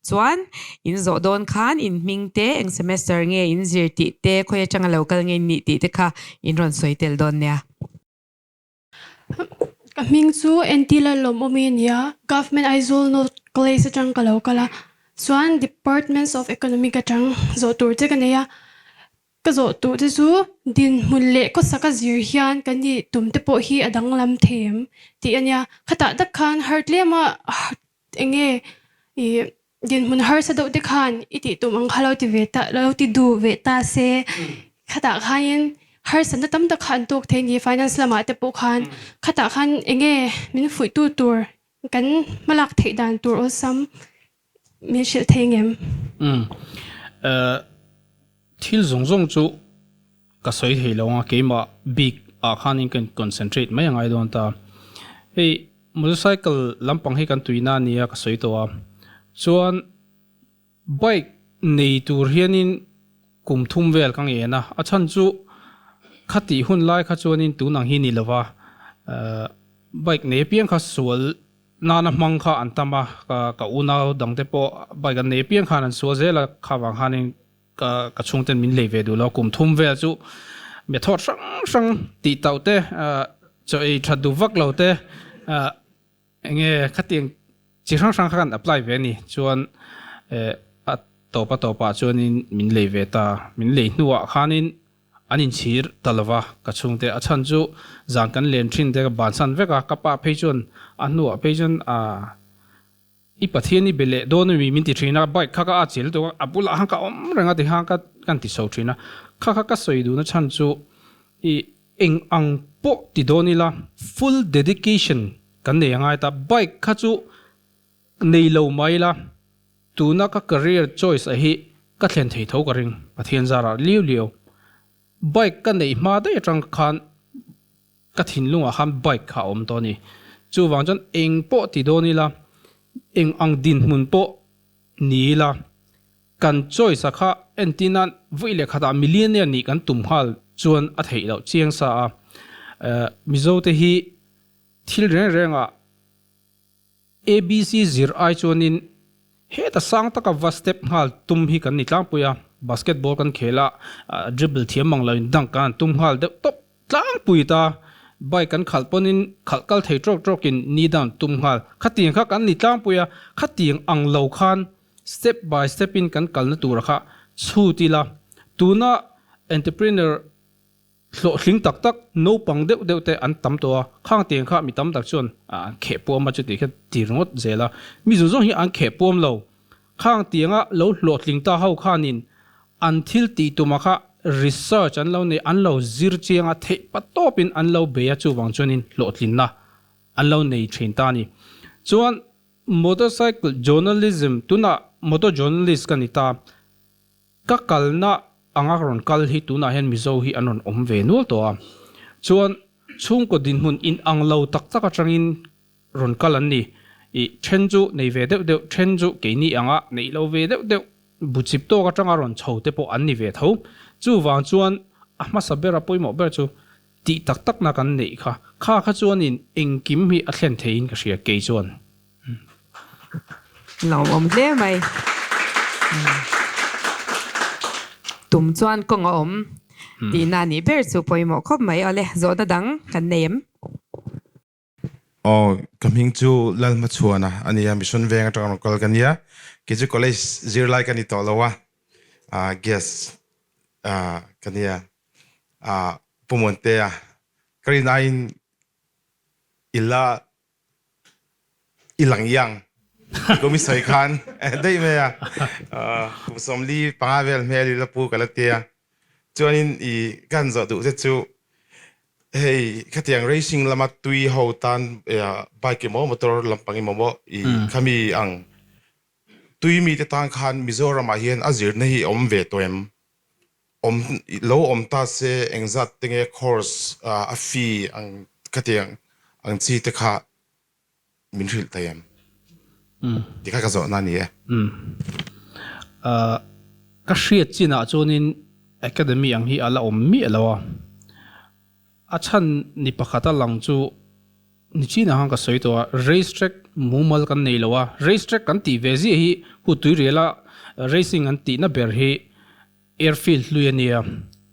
Chuan, in zawh dawn khan in hming te, eng semester nge in zir tih te, khawi atanga lo kal nge in nih tih te kha in rawn sawi tel dawn nia. Ka hming chu NT Lalawmawmi a ni a, Government Aizawl North College atang ka lo kal a, chuan Departments of Economic atang zawh tur che ka nei a, ka zawh tur te chu dinhmun leh khawsak a zir hian kan nih tum te pawh hi a danglam thei em tih a nia, khatah tak khan har tlem a eng nge ih dinhmun harsa deuh te khan i tih tum ang kha lo ti ve ta lo ti duh ve ta se khatah khanin harsatna tam tak kha an tawk thei ni finance lamah te pawh khan khatah khan eng nge min fuihtu tur kan hmalak theih dan tur awlsam min hrilh thei ngem. Umm thil zawng zawng chu ka sawi thei lo ang a keimah bik ah khanin ka in concentrate mai angai dawn ta hei Motorcycle lampang hi kan tuina a nia ka sawi tawh a, chuan bike nei tur hianin kum thum vel ka ngen a, a chhan chu khatih hun lai kha chuanin tun ang hi ni lova bike nei apiang kha sual nana hmang kha an tam a, ka ka unau dangte pawh bike an nei apiang khan an sual zel a, kha vang khanin ka ka chhungten min lei ve duh lo a, kum thum vel chu method hrang hrang tih tauh te chaw ei that duh vak lo te Enge khatiang chi hrang hrang kha kan apply ve a ni. Chuan eh a tawp a tawpah chuanin min lei ve ta. Min lei hnuah khanin an inchhir ta lo va, ka chhungte a chhan chu zan kan len thin te ka bansan vek a, ka pa phei chuan a hnuah phei chuan ah i Pathian i be leh dawn ami min ti thin a, bike kha ka a chil tuk a, a bulah khan ka awm reng a tikhan ka kan ti chho thin a. Kha kha ka sawi duhna chhan chu i Eng ang pawh ti dawn ila full dedication kan nei angai ta, bike kha chu nei lo mai ila tuna ka career choice a hi ka thlen thei tho ka ring, Pathian zarah liu liau. Bike ka neih hma daih atang khan ka thinlungah khan bike kha a awm tawh a ni. Chuvang chuan eng pawh ti dawn ila eng ang dinhmun pawh ni ila Kan choice a kha entir nan vawi leh khatah millionaire nih kan tum nghal chuan a theih loh chiang sa a. Mizo te hi thil reng reng ah ABC zir ai chuanin heta sang taka va step nghal tum hi kan ni tlangpui a. Basketball kan khel a, dribble thiam mang loin dunk kan han tum nghal deuh tawp tlangpui ta. Bike kan khalh pawnin khalh kal thei trawk trawkin knee down tum nghal. Khatiang kha kan ni tlangpui a, khatiang ang lo khan Step by step in kan kalna tura kha chhut ila, tuna entrepreneur hlawhtling tak tak naupang deuh deuh te an tam tawh a, khang tiang kha mi tam tak chuan an kheh puam a chuti kha ti ringawt zel a, mi zawng zawng hi an kheh puam lo, khang tianga lo hlawhtling ta ho khanin an thil tih tuma kha research an lo nei, an lo zir chiang a, theih patawpin an lo bei a chuvang chuanin hlawhtlinna an lo nei thin ta a ni. Chuan Motorcycle journalism, Tunah motor journalist ka ni ta. Ka kalna anga rawn kal hi tunah hian Mizo hi an rawn awm ve nual tawh a. Chuan chhungkaw dinhmun inang lo tak tak atangin rawn kal an ni. Ih, then chu nei ve deuh deuh, then chu keini anga neih lo ve deuh deuh, bu chip tawk atanga rawn chho te pawh an ni ve tho. Chuvang chuan a hmasa bera pawimawh ber chu Tih tak tak na kan neih kha. Kha kha chuanin engkim hi a thlen theiin ka hria kei chuan. Lawmawm hle mai. Tum chuan kawng a awm tihna nih ber chu pawimawh khawp mai. Awle, zawhna dang kan nei em? Aw, ka hming chu Lalhmachhuana a nia, Mission Veng atanga rawn kal ka nia. Kei chu college zirlai ka ni tawh lo a, ah guest ah ka nia. Ah Pu Muantea, ka rin aiin i la i lang iang i kum i sawi khan daih mai a. Kum 45 vel hmel i la pu ka la ti a. Chuanin i ka han zawh duh che chu hei khatiang racing lama tui ho tan bike emaw motor lampang emaw maw i khami ang tui mite tan khan Mizoramah hian a zirna hi a awm ve tawh em? Awm lo awm ta se engzat te nge course a fee ang khatiang ang chi te kha min hrilh thei em? Ti kha ka zawhna a ni e. Ka hriat chinah chuanin academy ang hi a la awm miah lo a. A chhan ni pakhat a lang chu ni chinah khan ka sawi tawh a, race track mumal kan nei lo a. Race track kan tih ve ziah hi hu tuiriala racing an tihna ber hi Airfield hlui a nia,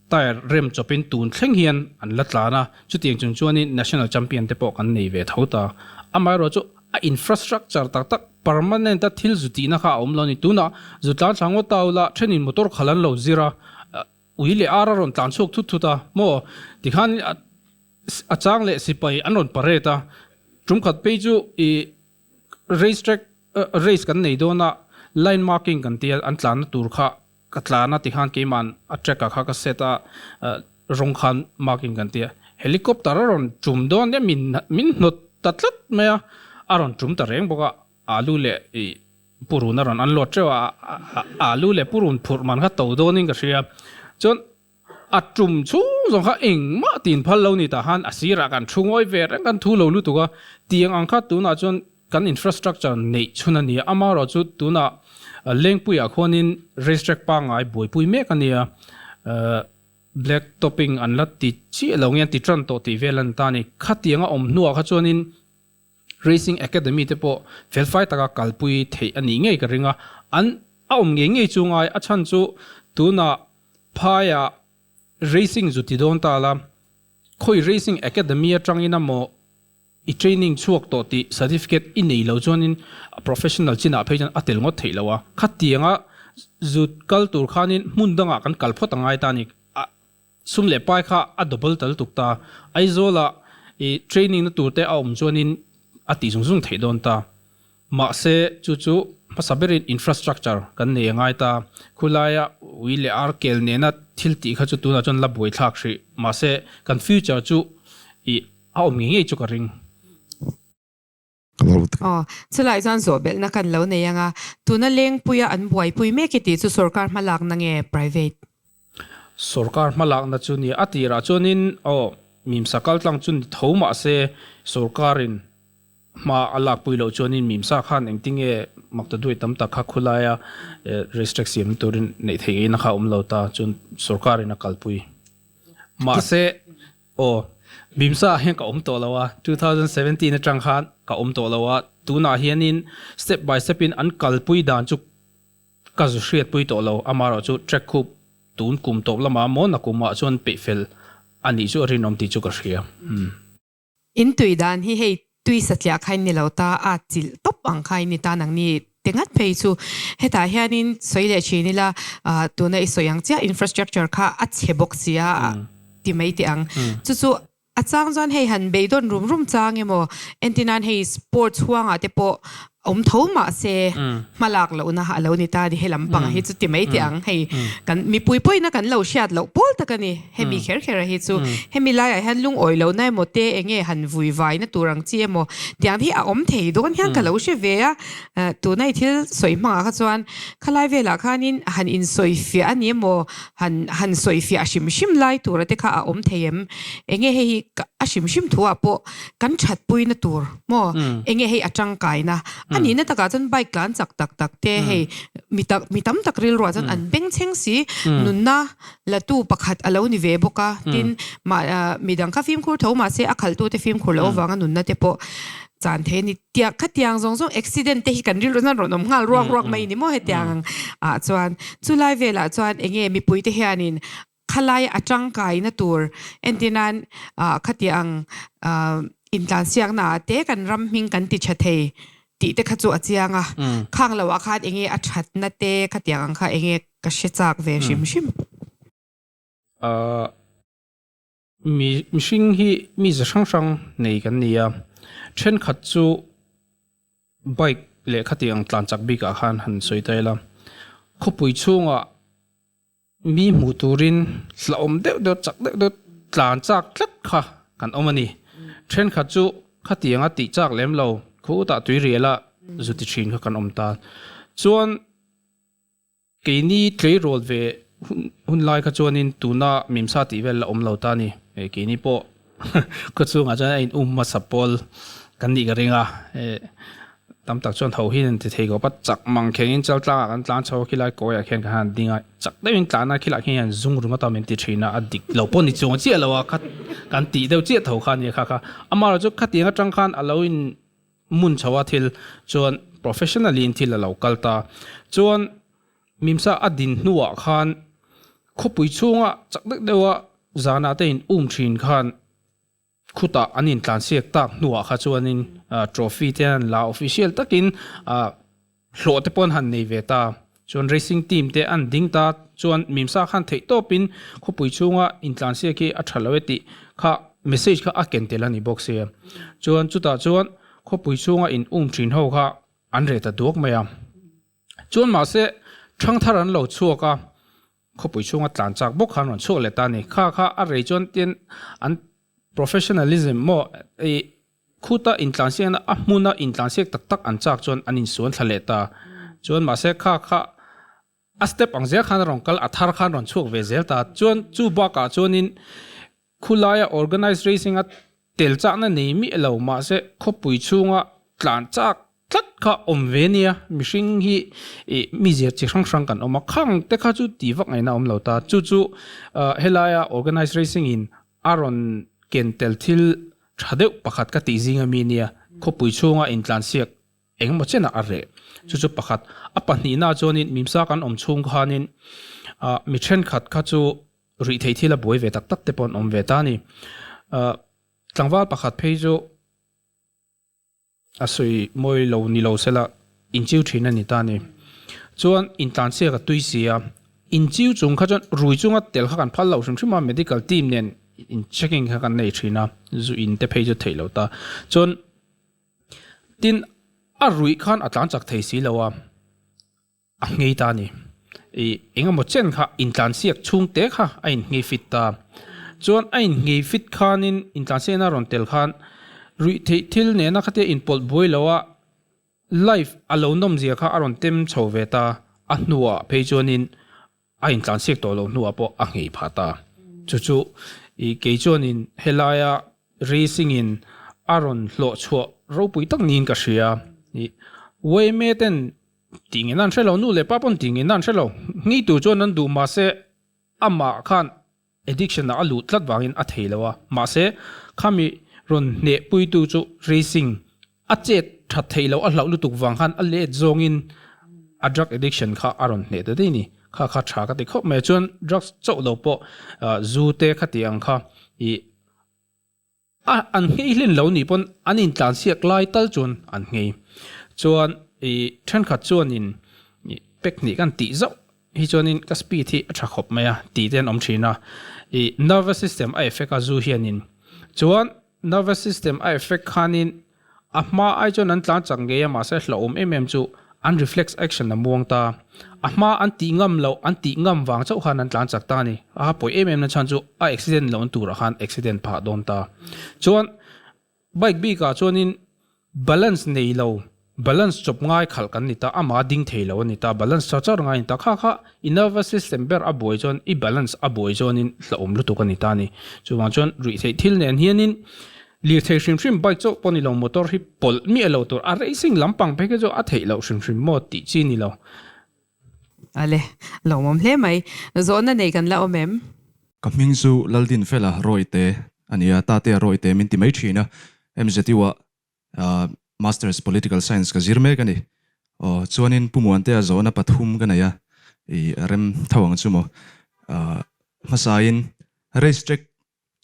tyre rem chawpin tun thleng hian an la tlan a, chutiang chung chuanin national champion te pawh kan nei ve tho ta. Amaherawh chu a infrastructure tak tak permanent a thil zu tihna kha a awm lo a ni. Tunah zu tlan thla ngawt ta ula thenin motor khalh an lo zir a, ui leh ar a rawn tlan chhuak thut thut a, maw tikhan a chang leh sipai an rawn parade a, tum khat phei chu ih race track race kan nei dawn a, line marking kan tia an tlanna tur kha Ka tlan a tikhan keima'n a track ah kha ka set a, rawng khan marking kan ti a. Helicopter a rawn tum dawn nia min min hnawt ta tlat mai a, a rawn tum ta reng bawk a, alu leh ih purun a rawn unload teuh a, alu leh purun phurh man kha to dawnin ka hria. Chuan a tum chhung zawng kha engmah tin phal lo ni tah khan a sirah kan thu ngawi ve reng kan thu lo lutuk a, tiang ang kha tunah chuan Kan infrastructure neih chhun a ni a, amaherawhchu tunah Lengpuiah khuanin race track pangngai buaipui mek a nia, black topping an la ti chiah lo nge an ti tan tawh tih vel a ni ta a ni. Khatianga awm hnuah kha chuanin Racing Academy te pawh felfai taka kalpui theih a nih ngei ka ring a, an a awm ngei ngei chu ngai a chhan chu tunah phaiah racing zu ti dawn ta la, khawi Racing Academy atangin amaw i training chhuak tawh tih certificate i nei lo chuanin professional chinah phei chuan a tel ngawt theih lo a, khatianga zut kal tur khanin hmun dangah kan kal phawt a ngai ta a ni. A sum leh pai kha a double tal tuk ta. Aizawlah i training na tur te a awm chuanin a tih zung zung theih dawn ta. Mahse chu chu hmasa berin infrastructure kan nei a ngai ta. Khulaia ui leh ar kel nena thil tih kha chu tunah chuan la buaithlak hrih. Mahse kan future chu i a awm ngei ngei chu ka ring. Aw, chulai chuan zawhbelhna kan lo nei anga, tuna Lengpuia an buaipui mek i tih chu sorkar hmalakna nge private? Sorkar hmalakna chu nia, a tirah chuanin aw Mimsa kaltlang chu ni tho mahse sorkarin hma a lakpui loh chuanin Mimsa khan engtinge maktaduai tam tak kha khulaia race track siamna turin neih theih ngeina kha a awm lo ta chuan sorkarin a kalpui. Mahse. Aw, Bimsa ah hian ka awm tawh lo a, 2017 atang khan ka awm tawh lo a, tunah hianin step by step in an kalpui dan chu ka zu hriatpui tawh lo, amaherawh chu track khup tun kum tawp lamah maw nakum ah chuan peihfel a nih chu a rinawm tih chu ka hria. In tui dan hi hei tui satliah kha in ni lo ta, a chilh tawp ang kha in ni ta nangni te ngat phei chu hetah hianin sawi leh thin ila tuna i sawi ang chiah infrastructure kha a chhe bawk sia ti mai teh ang. Chu chu a chang chuan hei han beidawn rum rum chang emaw entirnan hei sports huangah te pawh awm tho mah se hma lak lohna a lo ni ta a ni he lampang hi chu ti mai teh ang hei kan mipui pawhin a kan lo hriat loh pawl tak a ni hemi kher kher a hi chu hemi laiah hian lungawi lohna emaw te eng nge han vui vaina tur ang chi emaw tiang hi a awm thei dawn hian ka lo hre ve a tuna i thil sawi hmangah kha chuan khalai velah khanin han insawi fiah a ni emaw han han sawi fiah hrim hrim lai tura te kha a awm thei em eng nge hei hi a hrim hrim thuah pawh kan thatpuina tur maw enge hei a tangkaina a nihna takah chuan bike tlan chak tak tak te hei mi tak mi tam tak rilruah chuan an bengchheng si nunna la tu pakhat a lo ni ve bawk a tin mah midang kha fimkhur tho mahse a khaltu te fimkhur loh avanga nunna te pawh chan thei a ni tiang khatiang zawng zawng accident te hi kan rilru chuan rawn awm nghal ruak ruak mai ni maw hetiang ah chuan chulai velah chuan enge mipui te hianin Khalai a tangkaina tur entirnan khatiang intlansiakna ah te kan ram hming kan ti tha thei tih te kha chu a chiang a, khang lo ah khan enge a thatna te khatiang ang kha enge ka hre chak ve hrim hrim. Mi mihring hi mi ze hrang hrang nei kan ni a, thenkhat chu bike leh khatiang tlan chak bik ah khan han sawi ta ila, khawpui chhungah Mi hmuh turin hlauhawm deuh deuh chak deuh deuh tlan chak tlat kha kan awm a ni. Thenkhat chu khatianga tih chak lem lo khutah tui riala zu ti thin kha kan awm ta. Chuan keini tleirawl ve hun lai kha chuanin tuna mimsa tih vel la awm lo ta a ni. Keini pawh khawchhungah chuan a in um hmasa pawl kan nih ka ring a. Tam tak chuan tho hian an ti thei khawp a, chak mang khengin chaltlangah kan tlan chho a, khilai kawiah khian kan han ding a, chak deuhin tlan a, khilai khian hian zung ringawt a min ti thin a, a dik lo pawh ni chuang chiah lo a, kha kan tih deuh chiah tho kha a nia kha kha. Amaherawhchu chu khatiang atang khan a lo in mun chho a thil chuan professionally in thil a lo kal ta. Chuan Mimsa a din hnuah khan khawpui chhunga chak deuh deuha zanah te in um thin khan, Khutah an intlansiak tak hnuah kha chuanin trophy te an la official takin hlawh te pawh an han nei ve ta. Chuan racing team te an ding ta chuan Mimsa khan theih tawpin khawpui chhunga intlansiak hi a tha lo e tih kha message kha a ken tel a ni bawk sia. Chuan chutah chuan khawpui chhunga in um thin ho kha an reh ta duak mai a. Chuan mahse thangthar an lo chhuak a. Khawpui chhunga tlan chak bawk khan rawn chhuak leh ta a ni. Kha kha a rei chuan tin an professionalism maw i khuta intlansiakna a hmuna intlansiak tak tak an chak chuan an insuan thla leh ta. Chuan mahse kha kha a step ang zel khan a rawn kal a thar khan rawn chhuak ve zel ta. Chuan chu bakah chuanin khulaia organized racing a tel chakna nei miah lo mahse khawpui chhunga tlan chak tlat kha awm ve nia, mihring hi ih mi zir chi hrang hrang kan awm a, khang te kha chu tih vak ngaihna awm lo ta, chu chu helaia organized racing in a rawn ken tel thil tha deuh pakhat ka tih zing ami nia. Khawpui chhunga intlansiak engemaw chenah a reh. Chu chu pakhat. A pahnihna chuanin mimsa kan awm chhung khanin mi thenkhat kha chu rih theih thil a buai ve tak tak te pawh an awm ve ta a ni. Tlangval pakhat phei chu a sawi mawi lo ni lo sela inchiu thin a ni ta a ni. Chuan intlansiak a tui si a, inchiu chung kha chuan rui chunga tel kha kan phal loh hrim hrim a, medical team nen in checking kha kan nei thin a, zu in te phei chu theih lo ta. Chuan tin a ruih khan a tlan chak thei si lo a, a nghei ta a ni. Ih engemaw chen kha intlansiak chhung te kha a innghei fit ta. Chuan a innghei fit khanin intlansiakna rawn tel khan ruih theih thil nena khatia inpawlh buai lo a, Life a lo nawm zia kha a rawn tem chho ve ta, a hnuah phei chuanin a intlansiak tawh lo hnuah pawh a nghei phah ta. Chu chu i kei chuanin helaia racing in a rawn hlawh chhuah ropui tak niin ka hria. I yma ten tih ngei nan hre lo, nu leh pa pawn tih ngei nan hre lo, nghei tur chuan an duh mahse amah khan Addiction ah a luh tlat vangin a thei lo a, mahse khami rawn hneh puitu chu racing a chet that theih loh a hlauh lutuk vang khan a let zawngin a drug addiction kha a rawn hneh ta daih a ni. Kha kha tha ka ti khawp mai a, chuan drugs chauh lo pawh zu te khati ang kha ih A an nghei hlen lo nih pawn an intlansiak lai tal chuan an nghei. Chuan i thenkhat chuanin i pack hnih kan tih zauh hi chuanin ka speed hi a tha khawp mai a tih te an awm thin a. I nervous system a effect a zu hianin. Chuan nervous system a effect khanin A hma ai chuan an tlan chak ngei a, mahse hlauhawm em em chu an reflex action a muang ta. A hma an tih ngam loh, an tih ngam vang chauh khan an tlan chak ta a ni. A pawi em em na chhan chu a accident loh turah khan accident phah dawn ta. Chuan bike bikah chuanin balance nei lo, balance chawp ngai khalh kan ni ta, amah ding thei lo a ni ta, balance char char ngai a ni ta. Kha kha i nervous system ber a buai chuan i balance a buai chuanin hlauhawm lutuk a ni ta a ni. Chuvang chuan ruihtheih thil nen hianin Lirthei hrim hrim bike chauh pawh ni lo motor hi pawlh miah lo tur a racing lampang phei kha chu a theih loh hrim hrim maw tih chi ni lo. Ale, lawmawm hle mai. Zawhna nei kan la awm em? Ka hming chu Laldinfela Rawite a ni a, Tatea Rawite min ti mai thin a, MZU ah Masters Political Science ka zir mek a ni. Aw, chuanin Pu Muantea zawhna pathum ka nei a, i rem tho ang chu maw. Hmasain race track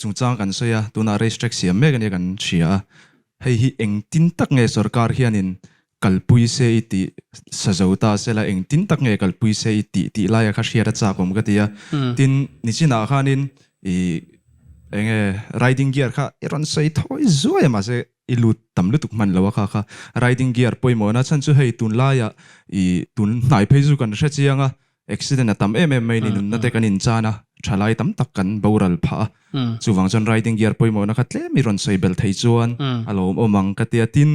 Chungchang kan sawi a, tunah race track siam mek a nia kan hria a, hei hi engtin tak nge sorkar hianin kalpui se i tih sa zo ta sela engtin tak nge kalpui se i tih tih laia kha hriat a chak awm ka ti a, tin nichinah khanin i enge riding gear kha i rawn sawi thawi zuai a mahse i lut tam lutuk hman lo a kha kha riding gear pawimawhna chhan chu hei tunlaiah i tun hnai phei chu kan hre chiang a Accident a tam em em mai ni nunna te kan inchan a, thalai tam tak kan boral phah a. Chuvang chuan riding gear pawimawhna kha tlem i rawn sawi bel thei chuan a lawmawm ang ka ti a. Tin,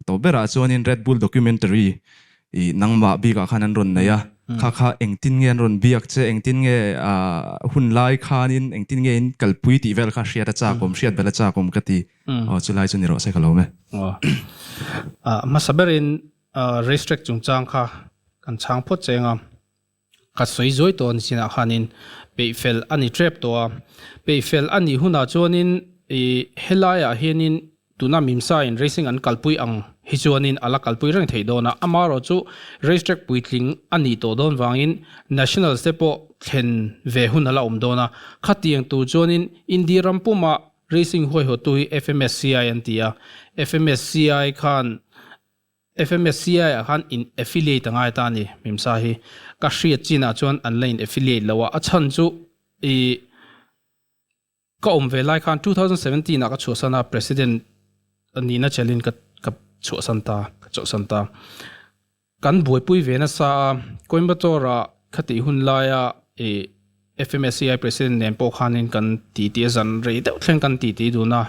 tawp berah chuanin Red Bull documentary i nangmah bikah khan an rawn nei a, kha kha engtin nge an rawn biak che, engtin nge hun lai khanin engtin nge in kalpui tih vel kha hriat a chakawm, hriat bel a chakawm ka ti. Aw chulai chu ni rawh se ka lawm e. Aw, hmasa berin Race track chungchang kha kan chhang phawt cheng a, ka sawi zuai tawh a ni chinah khanin peih fel a ni tep tawh a, peih fel a nih hunah chuanin ih helaiah hianin tuna Mimsa in racing an kalpui ang hi chuanin a la kalpui reng theih dawn a, amaherawh chu race track puitling a nih tawh dawn vangin nationals te pawh thlen ve hun a la awm dawn a, khatiang tur chuanin India ram puma racing huaihawttu hi FMSCI an ti a, FMSCI khan FMSCI ah khan in affiliate a ngai ta a ni Mimsa hi. Ka hriat chin ah chuan an la in affiliate lo a, a chhan chu i ka awm ve lai khan 2017 ah ka chhuahsan a, President nihna chelhin ka ka chhuahsan ta, ka chawhsan ta. Kan buaipui ve nasa a, Coimbatore ah khatih hun laia i FMSCI President nen pawh khanin kan titi a zan rei deuh thleng kan titi dun a,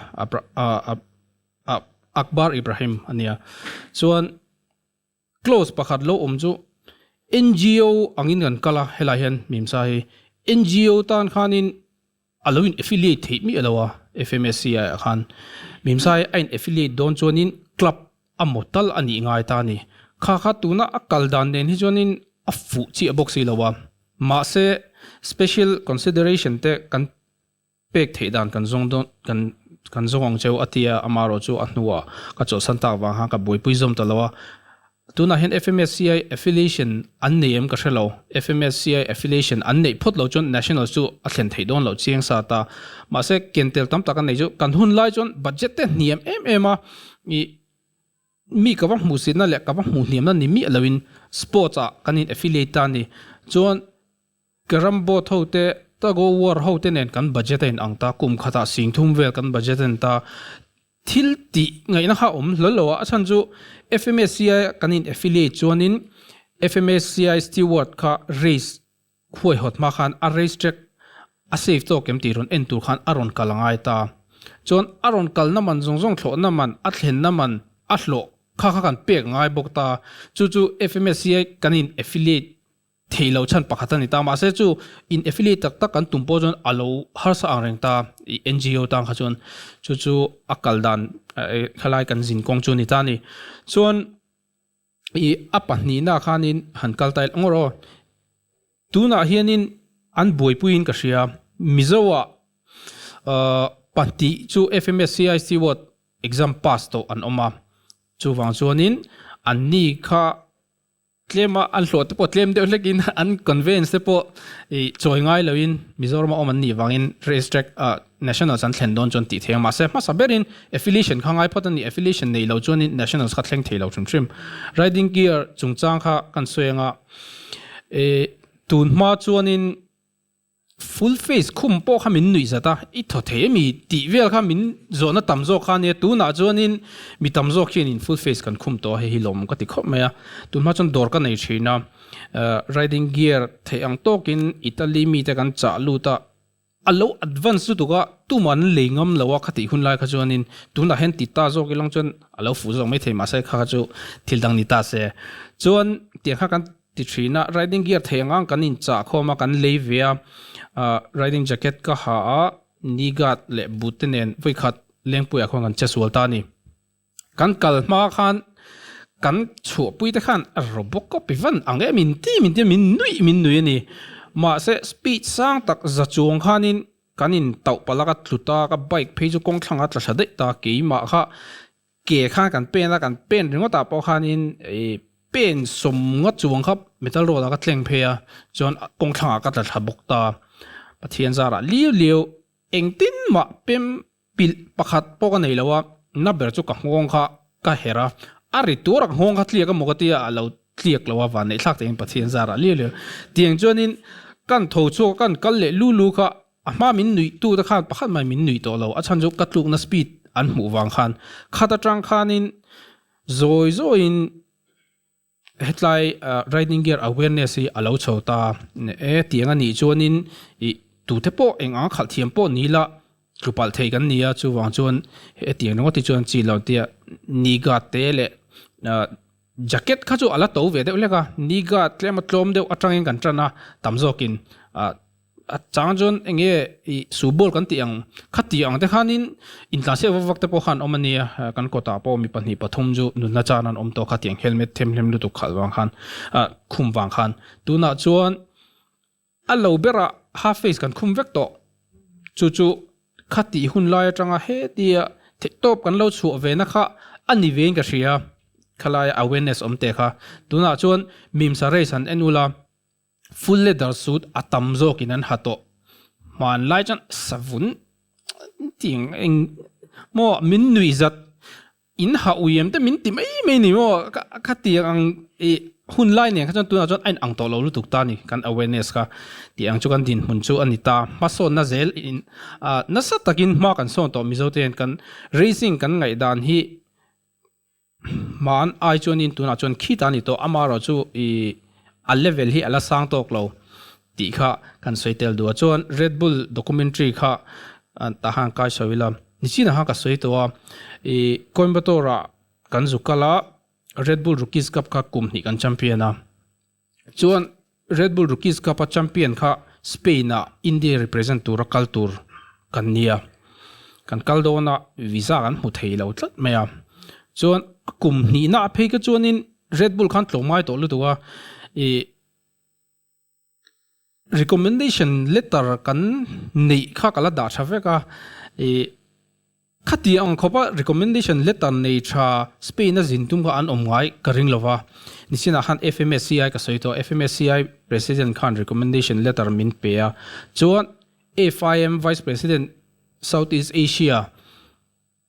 a Akbar Ibrahim a nia. Chuan clause pakhat lo awm chu NGO angin kan kal a, helai hian Mimsa hi NGO tan khanin a lo in affiliate theih miah lo a, FMSCI ah khan Mimsa hi a in affiliate dawn chuanin club a maw tal a nih ngai ta a ni. Kha kha tuna a kal dan nen hi chuanin a fuh chiah bawk si lo a, mahse special consideration te kan pek theih dan kan zawng dawn kan Kan zawng ang cheu a tia, amaherawh chu a hnuah ka chawlhsan tak vang khan ka buaipui zawm ta lo a. Tunah hian FMSCI affiliation an nei em ka hre lo. FMSCI affiliation an neih phawt lo chuan Nationals chu a thlen theih dawn loh chiang sa ta. Mahse kentel tam tak an nei chu kan hun lai chuan budget te hniam em em a, ih mi ka va hmuhsitna leh ka va hmuh hniamna ni miah loin sports ah kan in affiliate ta a ni. Chuan Carrom board ho te, Tug o war ho te nen kan budget a in ang ta, kum khatah singthum vel kan budget a in ta. Thil tih ngaihna kha a awm hlawl lo a, a chhan chu FMSCI kan in affiliate chuanin FMSCI steward kha race huaihawt hma khan a race track a safe tawk em tih rawn en tur khan a rawn kal a ngai ta. Chuan a rawn kalna man zawng zawng thlawhna man, a thlenna man, a hlawh kha kha kan pek ngai bawk ta. Chu chu FMSCI kan in affiliate Theih loh chhan pakhat a ni ta. Mahse chu in affiliate tak tak kan tum pawh chuan a lo harsa ang reng ta i NGO tan kha chuan chu chu a kal dan khalai kan zin kawng chu a ni ta a ni. Chuan i a pahnihna khanin han kal ta ila ngawr aw. Tunah hianin an buaipuiin ka hria Mizoah pahnih chu FMSCI Steward exam pass tawh an awm a. Chuvang chuanin anni kha Tlema an hlawh te pawh tlem deuh hlekin an conveyance te pawh ih chawi ngai loin Mizoram a awm an nih vangin race track ah nationals an thlen dawn chuan tih thei ang. Mahse hmasa berin affiliation kha ngai phawt a ni, affiliation nei lo chuanin nationals kha thleng thei lo hrim hrim. Riding gear chungchang kha kan sawi anga ih tun hma chuanin Full face khum pawh kha min nuih zat a, i thaw thei emi tih vel kha min zawhna tam zawk kha ania, tunah chuanin mi tam zawk hianin full face kan khum tawh a, hei hi lawmawm ka ti khawp mai a, tunhma chuan dawr ka nei thin a, riding gear theih ang tawkin Italy mite kan chah lut a, a lo advance lutuk a, tumah an lei ngam lo a khatih hun lai kha chuanin tunah hian ti ta zawk ilang chuan a lo fuh zawk maithei mahse kha kha chu thil dang ni ta se, chuan tiang kha kan. Ti thin a, riding gear thei ang ang kan inchah khawm a, kan lei ve a, riding jacket ka ha a, knee guard leh boot te nen vawikhat Lengpuiah khuan kan che sual ta a ni. Kan kal hma khan kan chhuahpui te khan a robocop i van ang em in ti min ti a, min nuih min nuih a ni. Mahse speed sang tak za chuang khanin kan intauh palh a, ka tlu ta, ka bike phei chu kawng thlangah a tla thla daih ta, keimah kha Ke khan kan pen a, kan pen ringawtah pawh khanin ih pen sawm nga chuang kha metal road ah ka tleng phei a, chuan kawng thlangah ka tla thla bawk ta. Pathian zarah liu liu engtin mah pem pilh pakhat pawh ka nei lo a, na ber chu ka nghawng kha ka herh a, a ri tur a ka nghawng kha tliak a maw ka tia a lo tliak lo a, van neih thlak takin Pathian zarah liu liu. Tiang chuanin kan tho chhuak a, kan kal leh lu lu kha A hma min nuih tu te khan pakhat mai min nuih tawh lo, a chhan chu ka tlukna speed an hmuh vang khan khat atang khanin zawi zawiin hetlai riding gear awareness hi a lo chho ta e tiang a nih chuanin ih tute pawh eng anga khalh thiam pawh ni la tlu palh thei kan ni a, chuvang chuan hetiang ringawt hi chuan chi lo tia ni guard te leh Jacket kha chu a la to ve deuh hlek a, niga tlem a tlawm deuh atangin kan tan a, tam zawkin ah a chang chuan eng nge ih suball kan tih ang kha tih ang te khanin intlansiak vak vak te pawh khan awm a nia, kan kawtah pawh mi pahnih pathum chu nunna chan an awm tawh kha tiang helmet themhlem lutuk khalh vang khan ah khum vang khan tunah chuan A lo berah half face kan khum vek tawh. Chu chu kha tih hun lai atanga hetia theihtawp kan lo chhuah ve na kha a ni vein ka hria. Khalaia awareness awm teh kha. Tunah chuan mimsa race han en ula, full leather suit a tam zawkin an ha tawh. Hmanlai chuan savun tih eng maw min nuih zat In ha ui em te min ti mai mai ni maw ka ti ang i hun lai nen kha chuan tunah chuan a in ang tawh lo lutuk ta ni kan awareness kha tih ang chu kan dinhmun chu a ni ta hmasawnna zel in ah nasa takin hma kan sawn tawh Mizo te hian kan racing kan ngaihdan hi hman ai chuanin tunah chuan khita a ni tawh amaherawh chu i a level hi a la sang tawk lo tih kha kan sawi tel duh a chuan Red Bull documentary kha tah khan kai sawi ila nichinah khan ka sawi tawh a ih Coimbatore ah kan zu kal a Red Bull Rookies Cup kha kum hnih kan champion a chuan Red Bull Rookies Cup a champion kha Spain ah India represent tura kal tur kan nia kan kal dawn a visa kan hmu thei lo tlat mai a chuan a kum hnihna ah phei kha chuanin Red Bull khan tlawmngai tawh lutuk a ih Recommendation letter kan neih kha ka la dah tha vek a, ih Khati ang khawpa recommendation letter nei tha Spain a zin tum kha an awm ngai ka ring lova. Nichinah khan FMSCI ka sawi tawh a, FMSCI President khan recommendation letter min pe a, chuan FIM Vice President South East Asia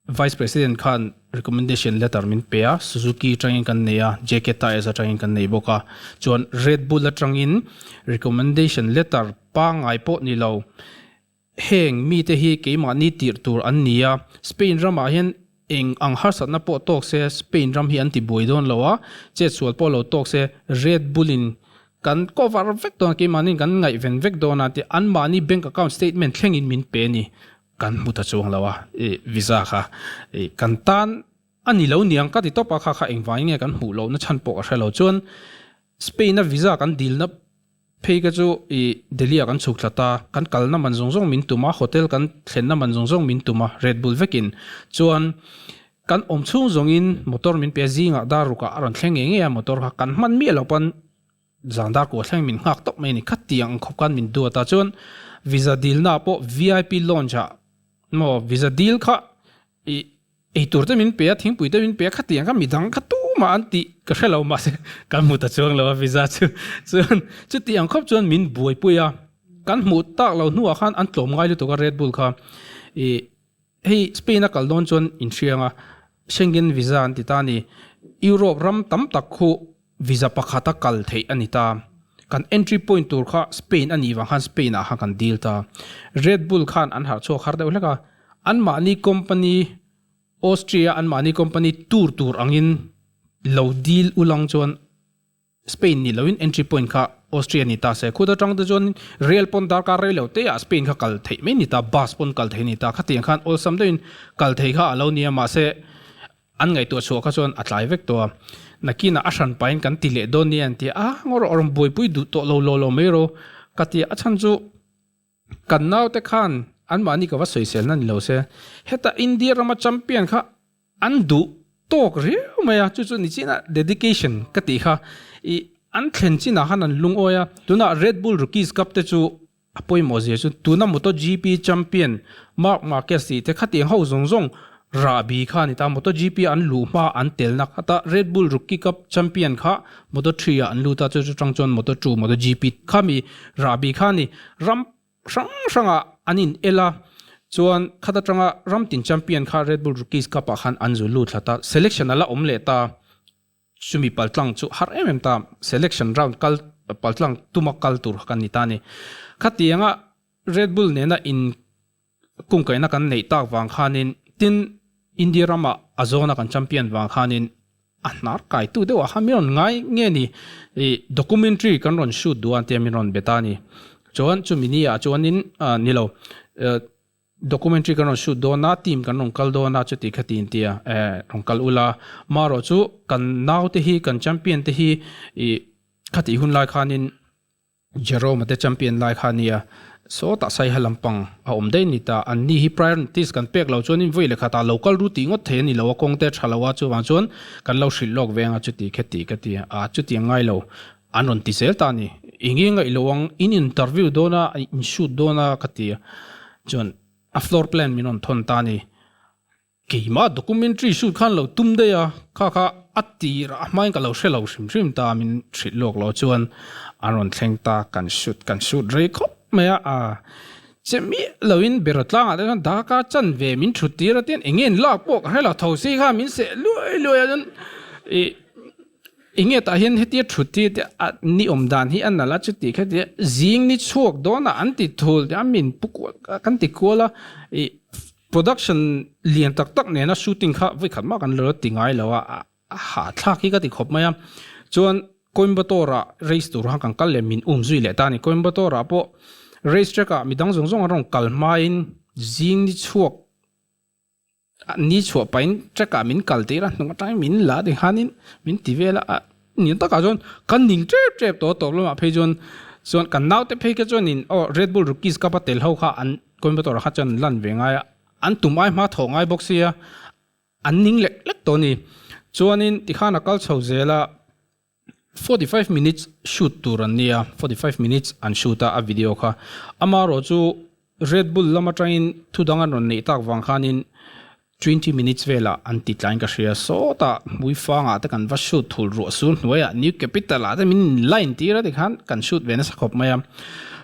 Vice President khan recommendation letter min pe a, Suzuki atangin kan nei a, JK Tyres atangin kan nei bawk a, chuan Red Bull atangin recommendation letter pangngai pawh ni lo. Heng mite hi keimahni tirh tur an ni a, Spain ramah hian eng ang harsatna pawh tawk se Spain ram hi an ti buai dawn lo a, chetsual pawh lo tawk se Red Bull in kan cover vek dawn a, keimahniin kan ngaihven vek dawn a tih anmahni bank account statement thlengin min pe a ni. Kan hmu ta chuang lo a, i visa kha i kan tan a ni lo niang ka ti tawp a, kha kha engvangin nge kan hmuh lohna chhan pawh ka hre lo. Chuan Spain a visa kan dilna Phei ka chu i Delhi ah kan chhuk thla ta, kan kalna man zawng zawng min tum a, hotel kan thlenna man zawng zawng min tum a, Red Bull vekin. Chuan kan awm chhung zawngin motor min pe a, zingah dar rukah a rawn thleng ngei ngei a motor kha, kan hman miah lo pawn zan dar kua thleng min nghak tawp mai a ni, khatiang ang khawp khan min duat a, chuan visa dilna ah pawh vip lounge ah maw visa dil kha i Eitur te min pe a, thingpui te min pe a, khatiang kha midang kha tumah an tih ka hre lo mahse kan hmu ta chuang lo a visa chu. Chuan chuti ang khawp chuan min buaipui a, kan hmuh tak lo hnuah khan an tlawm ngai lutuk a Red Bull kha. Ih hei Spain a kal dawn chuan inhriang a, Schengen visa an ti ta a ni. Europe ram tam tak khu Visa pakhata kal theih a ni ta. Kan entry point tur kha Spain a nih vang khan Spain ah khan kan deal ta. Red Bull khan an harh chhuak har deuh hlek a, anmahni company Austria anmahni company tour tur angin lo deal ulang chuan Spain ni loin entry point kha Austria ni ta se. Khuta tang te chuan rail pawn darkar rei lo te ah Spain kha kal theih mai ni ta, bus pawn kal theih ni ta. Khatiang khan awlsam deuhin kal thei kha a lo nia mahse An ngaihtuah chhuah kha chuan a tlai vek tawh a, nakinah a hran pahin kan ti leh dawn nia an ti a, a ngaw rawh a rawn buaipui duh tawh lo law law mai rawh ka ti a, a chhan chu kan naute khan anmahni ka va sawiselna ni lo se, heta India rama champion kha an duh tawk riau mai a, chu chu nichina dedication ka tih kha i an thlen chinah khan an lungawi a, tunah Red Bull Rookies Cup te chu A pawimawh zia chu tuna MotoGP champion Marc Marquez tih te khatiang ho zawng zawng rahbi kha a ni ta. MotoGP an luh hma an telna khata Red Bull Rookie Cup champion kha Moto 3 ah an lut a, chu chu tang chuan Moto 2, MotoGP khami rahbi kha a ni. Ram hrang hrangah an in el a, chuan khata tanga ram tin champion kha Red Bull Rookies Cup ah khan an zu lut hlat a, selection a la awm leh ta. Chumi paltlang chu har em em ta, selection round kal paltlang tuma kal tur kan ni ta a ni. Khatianga Red Bull nena in kungkaihna kan neih tak vang khanin tin India rama a zawna kan champion vang khanin a hnar kaitu deuh ah khan min rawn ngai nge ni ih documentary kan rawn shoot duh a tia min rawn bet a ni. Chuan chumi ni ah chuanin ni lo Documentary kan rawn shoot dawn a, team kan rawn kal dawn a, chuti kha ti inti a, eh, rawn kal ula. Marawh chu kan naute hi, kan champion te hi ih khatih hun lai khanin Jerome-a te champion lai kha a nia, sawtah Saiha lampang a awm daih a ni ta. Anni hi prior notice kan pek lo chuanin vawi leh khatah lo kal ru tih ngawt thei a ni lo a, kawng te a tha lo a, chuvang chuan kan lo hrilh lawk veng a, chuti kha ti ka ti a, ah chuti ang ngai lo an rawn ti zel ta a ni. Eng nge ngaih lo ang, in interview dawn a, in shoot dawn a ka ti a, chuan a floor plan min rawn thawn ta a ni. Keimah documentary shoot khan lo tum daih a, kha kha a tir a hmain ka lo hre lo hrim hrim ta min hrilh lawk lo chuan an rawn thleng ta, kan shoot kan shoot rei khawp mai a, ah che miah loin beraw tlangah te chuan darkar chan ve min thut tir a tin eng nge an lak pawh ka hre lo, tho si khan min seh luai luai a chuan ih Enge tah hian hetia thut hi te a ni awm dan hi a nalh a chuti kha tia zing ni chhuak dawn a an ti thul a min pu kual kan ti kual a ih production lian tak tak nena shooting kha vawi khat mah kan lo ti ngai lo a a hahthlak hi ka ti khawp mai a chuan Coimbatore ah race tur khan kan kal leh min um zui leh ta a ni Coimbatore ah pawh race track ah midang zawng zawng an rawn kal hmain zing ni chhuak Ni chhuah pahin track ah min kal tir a, hnung atangin min la ti khanin min ti vel a, ni takah chuan kan ning tep tep tawh tawp lamah phei chuan chuan kan naute phei kha chuanin aw Red Bull Rookies Cup a tel ho kha an Coimbatore ah kha chuan an lan ve ngai a, an tum ai hma thawh ngai bawk sia an ning lek lek tawh a ni. Chuanin tikhan a kal chho zel a, 45 minutes shoot tur an nia, 45 minutes an shoot a a video kha. Amaherawhchu Red Bull lam atangin thu dang an rawn neih tak vang khanin. 20 minutes velah an ti tlain ka hria. Sawtah Hmuifangah te kan va shoot thul ruah sur hnuaiah New Capital ah te min in line tir a tikhan kan shoot ve nasa khawp mai a.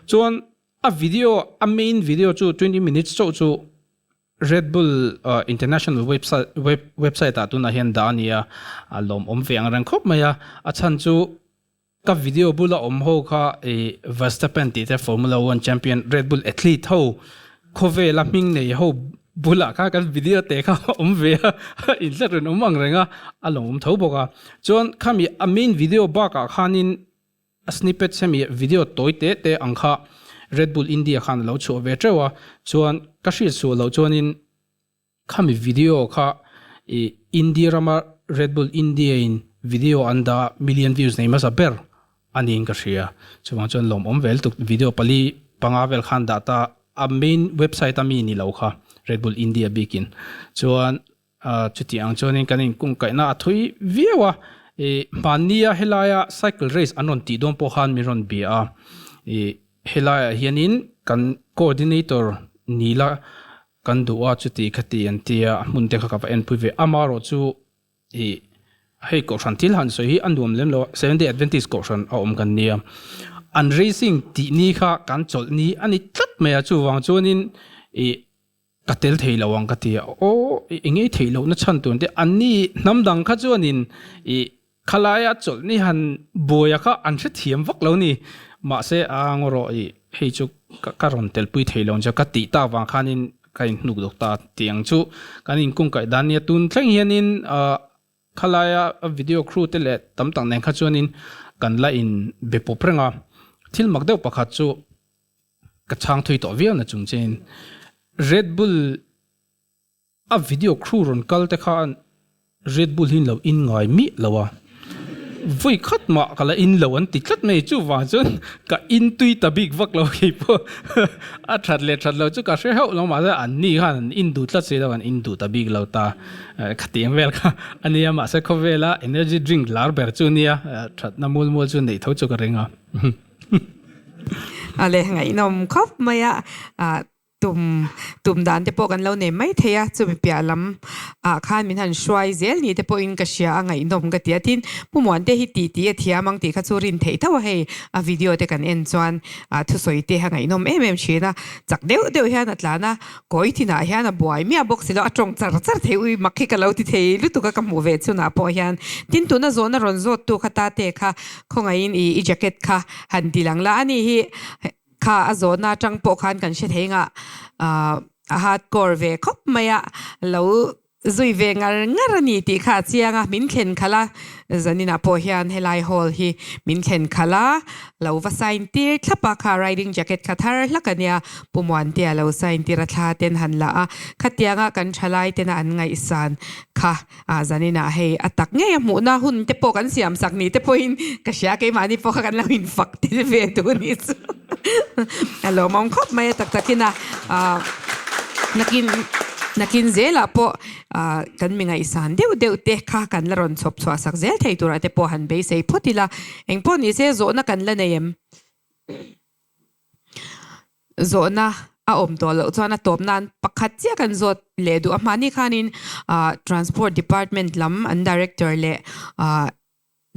Chuan a video a main video chu 20 minutes chauh chu Red Bull International website web website ah tunah hian dah a ni a, a lawmawm ve ang reng khawp mai a. A chhan chu Ka video bula awm ho kha i Verstappen tih te Formula One champion Red Bull athlete ho khawvela hming nei ho bulah kha kan video te kha awm ve a, inhlat rawn awm ang reng a, a lo awm tho bawk a. Chuan khami a main video bakah khanin a snippets hemi video tawi te te ang kha Red Bull India khan a lo chhuah ve teuh a, chuan ka hriatsuah loh chuanin Khami video kha i India rama Red Bull India in video an dah million views nei hmasa ber a niin ka hria. Chuvang chuan lawmawm ve lutuk video pali panga vel khan dah ta a main website a mi ni lo kha Red Bull India bikin. Chuan chuti ang chuanin kan inkungkaihna a thui viau a, i hmannia helaia cycle race an rawn tih dawn pawh khan min rawn bia a, i helaiah hianin kan coordinator ni la Kan duh a chuti kha ti an ti a, a hmun te kha ka va enpui ve. Amarawh chu ih hei kohhran thil han sawi hi a nuam lem lo a, Seventh Day Adventist kohhran a awm kan nia. An racing tih ni kha kan chawlh ni a ni tlat mai a, chuvang chuanin ih ka tel thei lo ang ka ti a, aw eng nge theih lohna chhan tur te anni hnam dang kha chuanin ih Khalaia chawlh ni han buaia kha an hrethiam vak lo ni. Mahse a ngawrawh i hei chu ka rawn telpui thei lo ang che ka tih tak vang khanin ka inhnuk dawk ta tih ang chu kan inkungkaih dan nia. Tun thleng hianin khalaia video crew te leh tam tak nen kha chuanin kan la in be pawp reng a. Thil mak deuh pakhat chu ka chhang thui tawh viau na chung chein Red Bull A video crew rawn kal te khan Red Bull hi lo in ngai miah lo a, vawi khat mah ka la in lo an ti tlat mai, chuvang chuan ka in tui ta bik vak lo kei pawh a that leh that lo chu ka hre hauh lo mahse an ni khan an in duh tlat si lo an in duh ta bik lo ta, khatiang vel kha a nia mahse khawvela energy drink lar ber chu nia thatna mual mual chu neih tho chu ka ring a. A leh ngaihnawm khawp mai a. Tum tum dan te pawh kan lo nei mai thei a, chumi piah lam ah khan min han hruai zel ni te pawhin ka hria a ngaihnawm ka ti a, tin Pu Muante hi tih tih a thiam ang tih kha chu rin theih tho a hei a video te kan en chuan ah thusawi te a ngaihnawm em em thin a, chak deuh deuh hian a tlan a, kawi thinah hian a buai miah bawk si lo a tawng char char thei ui mak hi ka lo ti thei lutuk a ka hmuh ve chhunah pawh hian tin tuna zawhna rawn zawt tu kha tate kha khawngaihin i i jacket kha han ti lang la a ni hi. Kha a zawhna atang pawh khan kan hre thei ngah a hardcore ve khawp mai a, lo zui ve ngar ngar a ni tih kha a chiang a, min thlen khalh a, zaninah pawh hian helai hall hi min thlen khalh a, lo va sign tir thlap a, kha riding jacket kha thar hlak a nia, Pu Muantea lo sign tir a thla ten han la a, khatianga kan thalai tena an ngaihsan kha Ah zaninah hei a tak ngei a hmuhna hun te pawh kan siam sak ni te pawhin ka hria keimahni pawh kha kan lo infak tel ve duh ni chu a lawmawm khawp mai a tak takin a ah nakin nakin zelah pawh ah kan mi ngaihsan deuh deuh te kha kan la rawn chhawp chhuah sak zel thei turah te pawh han beisei phawt ila engpawh ni se zawhna kan la nei em? Zawhna a awm tawh loh chuan a tawp nan pakhat chiah kan zawt leh duh a. Hmahni khanin Transport Department lam an Director leh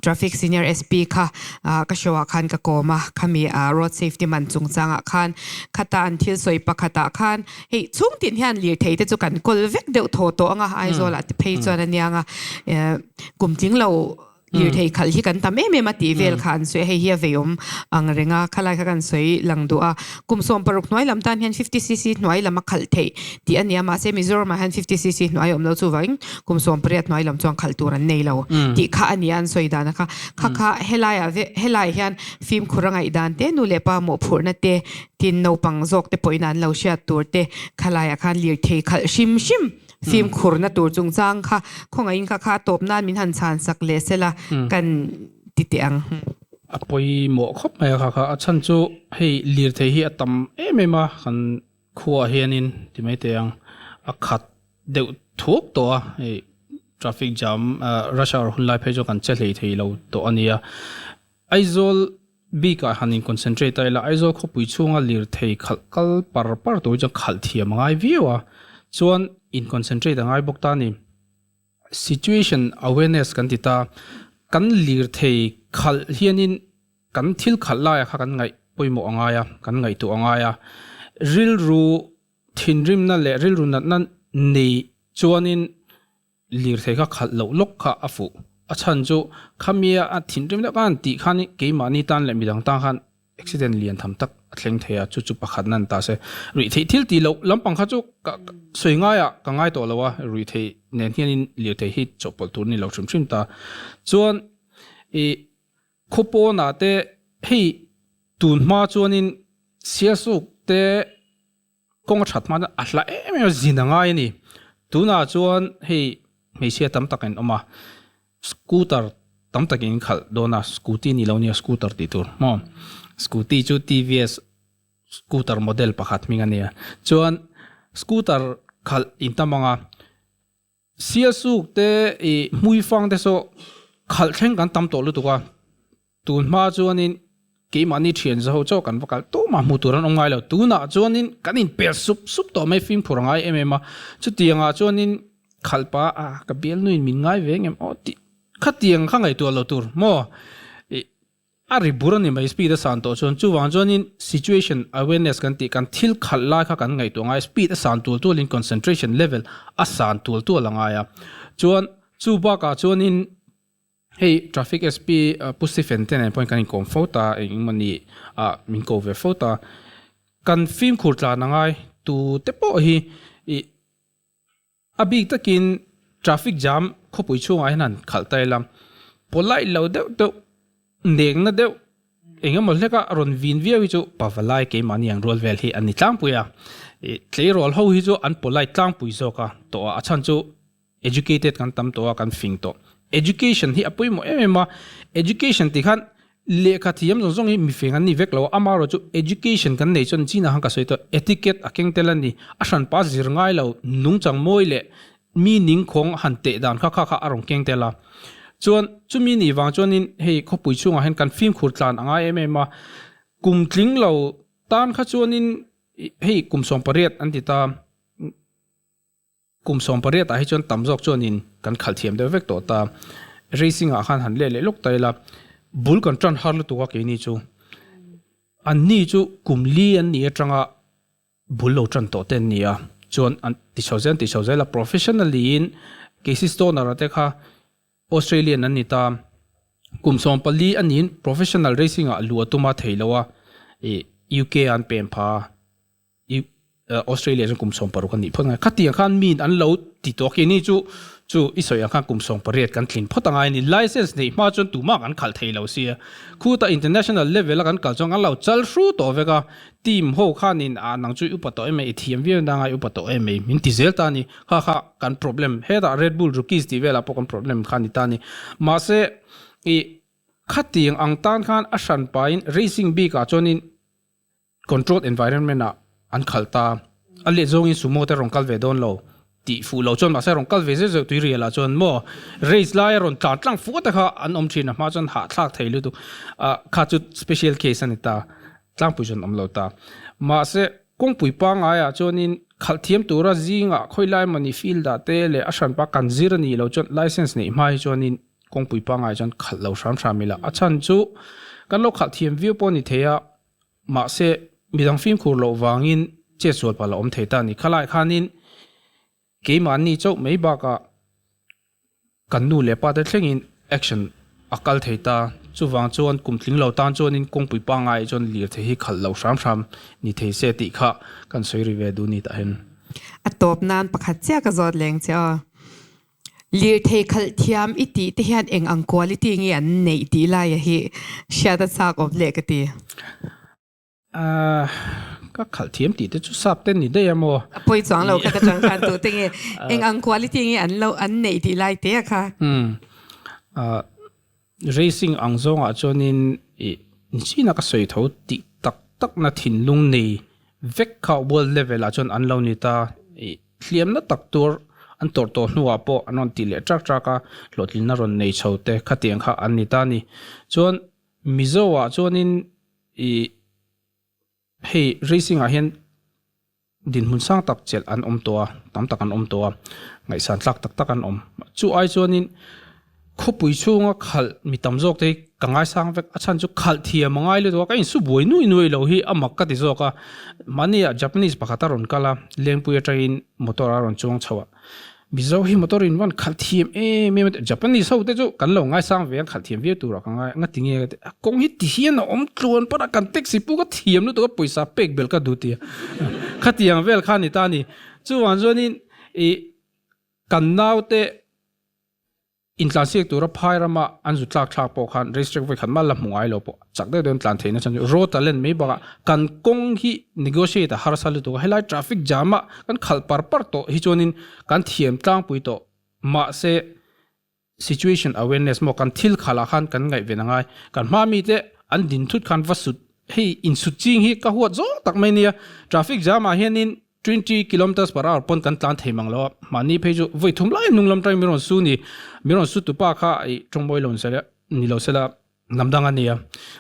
Traffic Senior SP kha ka show ah khan ka kawm a, khami Road Safety man chungchangah khan khata an thil sawi pakhatah khan hei chhung tin hian lirthei te chu kan kawl vek deuh thaw tawh ang a, Aizawl ah te phei chuan a niang a, kum tling lo Lirthei khalh hi kan tam em em a tih vel kha an sawi a, hei hi a veiawm ang reng a, khalai kha kan sawi lang duh a. Kum 60 hnuai lam tan hian 50 cc hnuai lam a khalh theih tih a ni a, mahse Mizoram ah hian 50 cc hnuai a awm lo chuvangin kum 18 hnuai lam chuan khalh tur an nei lo tih kha a ni a an sawi dan a kha. Kha kha helai ah ve helai hian fimkhur a ngaih dan te, nu leh pa mawhphurhna te, tin naupang zawk te pawhin an lo hriat tur te khalai ah khan lirthei khalh hrim hrim Fimkhurna tur chungchang kha khawngaihin kha kha tawp nan min han chhan sak leh sela kan ti teh ang. A pawimawh khawp mai a kha kha a chhan chu hei lirthei hi a tam em em a kan khuaah hianin ti mai teh ang a khat deuh thuak tawh a hei traffic jam rush hour hun lai phei chu kan che hlei thei lo tawh a nia. Aizawl bikah han in concentrate ta ila Aizawl khawpui chhunga lirthei khalh kal par par tur hi chuan khalh thiam a ngai viau a. Chuan in concentrate a ngai bawk ta a ni. Situation awareness kan ti ta, kan lirthei khalh hianin kan thil khalh laia kha kan ngaih pawimawh a ngai a, kan ngaihtuah a ngai a. Rilru thinrimna leh rilru natna nei chuanin lirthei kha khalh loh lawk kha a fuh. A chhan chu khamia a thinrim deuh khan tih khan keimahni tan leh midang tan khan accident lian tham tak a thleng thei a, chu chu pakhat nan ta se. Ruihtheih thil tih loh lampang kha chu ka sawi ngaiah ka ngai tawh lo a, ruihtheih nen hianin lirthei hi chawhpawlh tur ni lo hrim hrim ta. Chuan ih khaw pawnah te hei tun hma chuanin Sialsuk te kawng a that hma chuan a hla em em a, zin a ngai a ni. Tunah chuan hei hmeichhia tam tak in awm a, scooter tam takin in khalh dawn a, scooty ni lo nia scooter tih tur maw. Scooty chu TVS scooter model pakhat hming a nia. Chuan scooter khalh in tam ang a, Sialsuk te ih hmuifang te saw khalh thleng kan tam tawh lutuk a, tun hma chuanin keimahni thian zaho chaw kan va kal tumah hmuh tur an awm ngai lo, tunah chuanin kan inpel sup sup tawh mai fimkhur a ngai em em a, chutiangah chuanin khalh pa a ka bialnuin min ngai ve ngem aw tih khatiang kha ngaihtuah lo tur maw ih A ri bur a ni mai speed a san tawh chuan chuvang chuanin situation awareness kan tih kan thil khalh lai kha kan ngaihtuah ngai speed a san tual tualin concentration level a san tual tual a ngai a chuan chu bakah chuanin hei traffic SP Pu Stephen te nen pawhin kan inkawm fo ta eng emawni ah min ko ve fo ta kan fimkhur tlan a ngai tu te pawh hi ih A bik takin traffic jam khawpui chhungah hian han khalh ta ila, polite lo deuh deuh, nengna deuh eng emaw hleka rawn vin viau hi chu pavalai keimahni ang rual vel hi an ni tlangpui a. Tleirawl ho hi chu an polite tlangpui zawk a tawh a, a chhan chu educated kan tam tawh a, kan fing tawh. Education hi a pawimawh em em a, education tih khan Lehkha thiam zawng zawng hi mifeng an ni vek lo a, amaherawh chu education kan nei chuan chinah khan ka sawi tawh, etiquette a keng tel a ni, a hranpa zir ngai lo, nungchang mawi leh mi ningkhawng han teh dan kha kha kha a rawn keng tel a. Chuan chumi nih vang chuanin hei khawpui chhungah hian kan fimkhur tlan a ngai em em a, kum tling lo tan kha chuanin hei kum 18 an ti ta, Kum 18 ah hi chuan tam zawk chuanin kan khalh thiam deuh vek tawh ta. Racing ah khan han leh leh lawk ta ila, bul kan tan har lutuk a keini chu. Anni chu kum li an nih atanga bul lo tan tawh te an ni a, chuan an ti chho zel an ti chho zel a, professionally in Casey Stoner a te kha Australian an ni ta. Kum 14 a niin professional racing ah luh a tum a thei lo a, ih UK ah an pem pha a. I Australia chuan kum 16 a nih phawt ngai. Khatiang khan miin an lo ti tawh a, keini chu chu i sawi ang khan kum 18 kan tlin phawt a ngai a ni. License neih hma chuan tumah kan khalh thei lo sia. Khuta international level a kan kal chuan kan lo chal hru tawh vek a. Team ho khanin ah nang chu i upa tawh em mai, i thiam viau na ngai upa tawh em mai min ti zel ta a ni. Kha kha kan problem hetah Red Bull rookies tih velah pawh kan problem kha a ni ta a ni. Mahse i khatiang ang tan khan a hranpain racing bikah chuanin Controlled environment ah an khalh ta. A let zawngin sumo te rawn kal ve dawn lo tih fuh lo chuan mahse rawn kal ve zeuh zeuh tui rial ah chuan maw race lai a rawn tlan tlang fuh te kha an awm thin a hma chuan hahthlak thei lutuk ah kha chu special case a ni ta tlangpui chuan awm lo ta. Mahse kawngpui pangngai ah chuanin khalh thiam tura zingah khawilai mawni field ah te leh a hranpa kan zir a nih loh chuan license neih hma hi chuanin kawngpui pangngai chuan khalh lo hram hram ila a chhan chu kan lo khalh thiam viau pawh a ni thei a. Mahse, midang fimkhur loh vangin chetsual palh a awm thei ta a ni. Khalai khanin keimahni chauh mai bakah kan nu leh pa te thlengin action a kal thei ta. Chuvang chuan kum tling lo tan chuanin kawngpui pangngai chuan lirthei hi khalh lo hram hram ni thei se tih kha kan sawi ri ve duh ni tah hian. A tawp nan pakhat chiah ka zawt leng che aw. Lirthei khalh thiam i tih te hian eng ang quality nge an neih tih laia hi hriat a chak awm leh ka ti. Ka khalh thiam tih te chu sap te ni daih a maw? A pawi chuang lo kha ka chang khan tu te nge eng ang quality nge an lo an neih tih lai te a kha. Racing ang zawngah chuanin i nichina ka sawi tho tih tak takna thinlung nei vek kha world level ah chuan an lo ni ta. I hliamna tak tur an tawrh tawh hnuah pawh an rawn ti leh ṭak ṭak a, hlawhtlinna rawn nei chho te khatiang kha an ni ta a ni. Chuan Mizo ah chuanin i hei racing ah hian. Dinhmun sang tak chelh an awm tawh a, tam tak an awm tawh a, ngaihsan tlak tak tak an awm. Chu ai chuanin khawpui chhunga khalh mi tam zawk te hi ka ngaisang vek, a chhan chu khalh thiam a ngai lutuk a, ka insu buai nui nui lo hi a mak ka ti zawk a. Mahni ah Japanese pakhat a rawn kal a, Lengpui atangin motor a rawn chuang chho a, Mizo hi motor in van khalh thiam em em a, Japanese ho te chu kan lo ngaisang ve a, khalh thiam viau turah ka ngai a, nga ti nge ka ti a, kawng hi ti hian a awm tluan pawh a, kan taxi puk a thiam lutuk a, pawisa pek belh ka duh ti a, khatiang vel kha a ni ta a ni. Chuvang chuanin ih kan naute Intlansiak tura phai rama an zu tlak thlak pawh khan race track vawikhat mah la hmu ngai lo pawh chak deuh deuhin tlan theihna chhan chu road a len mai bakah kan kawng hi negotiate a harsa lutuk a, helai traffic jam ah kan khalh par par tawh hi chuanin kan thiam tlangpui tawh mahse situation awareness maw kan thil khalh ah khan kan ngaihven a ngai, kan hma mite an din thut khan va sut hei insut ching hi ka huat zawng tak mai nia traffic jam ah hianin 20 kilometers per hour pawn kan tlan thei mang lo a, mahni phei chu vawi thum lai hnung lam tangin min rawn su ni, min rawn su tupa kha ih tawngbawi lo ni ni lo sela hnam dang a nia,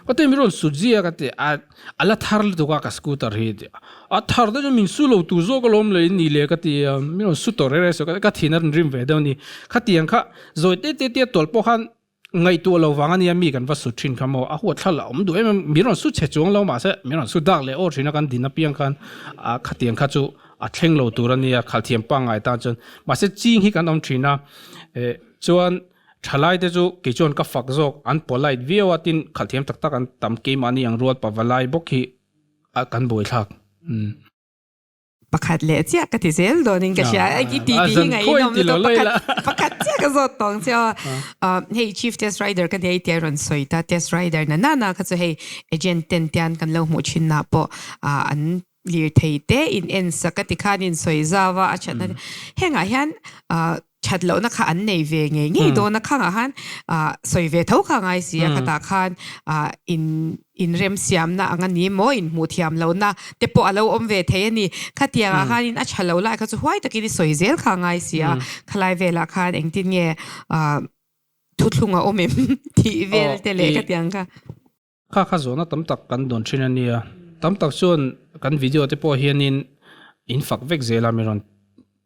ka ti min rawn sut zia ka ti a, a la thar lutuk a ka scooter hi ti a thar te chu min su lo tur zawk alawm le ni le ka ti a, min rawn su tawh reng reng suh ka thin a rawn rim ve deuh a ni, khatiang kha zawi te te te a tawlh pawh khan Ngaihtuah lo vang a nia mi kan va sut thin kha maw, a huat thla la awm duh em em, mi rawn su chhe chuang lo mahse mi rawn su dak leh aw thin a kan din apiang khan a khatiang kha chu a thleng lo tur a nia khalthiam pangngai tan chuan mahse ching hi kan awm thin a eh chuan thalai te chu kei chuan ka fak zawk an polite viau a tin khalthiam tak tak an tam keimahni ang rual pavalai bawk hi a kan buaithlak umm. Pakhat leh chiah ka ti zel dawnin ka hria. I ti ti hi ngaihnawm lutuk. Pakhat pakhat chiah ka zawt tawng che aw. Hei chief test rider ka nia i tia rawn sawi ta test rider na nana kha chu hei agent ten tian kan lo hmuh thin nah pawh an lirthei te in en sak a ti khan in sawi zau a a thatna hengah hian that lohna kha an nei ve ngei ngei dawn a khangah khan sawi ve tho kha ngai si a khatah khan in inremsiamna ang a ni maw inhmuh thiam lohna te pawh a lo awm ve thei a ni khatiangah khanin a tha lo lai kha chu huai takin i sawi zel kha ngai si a khalai velah khan engtin nge thuthlung a awm em tih vel te leh khatiang kha. Kha kha zawhna tam tak kan dawn thin a nia. Tam tak chuan kan video te pawh hianin in fak vek zel a, mi rawn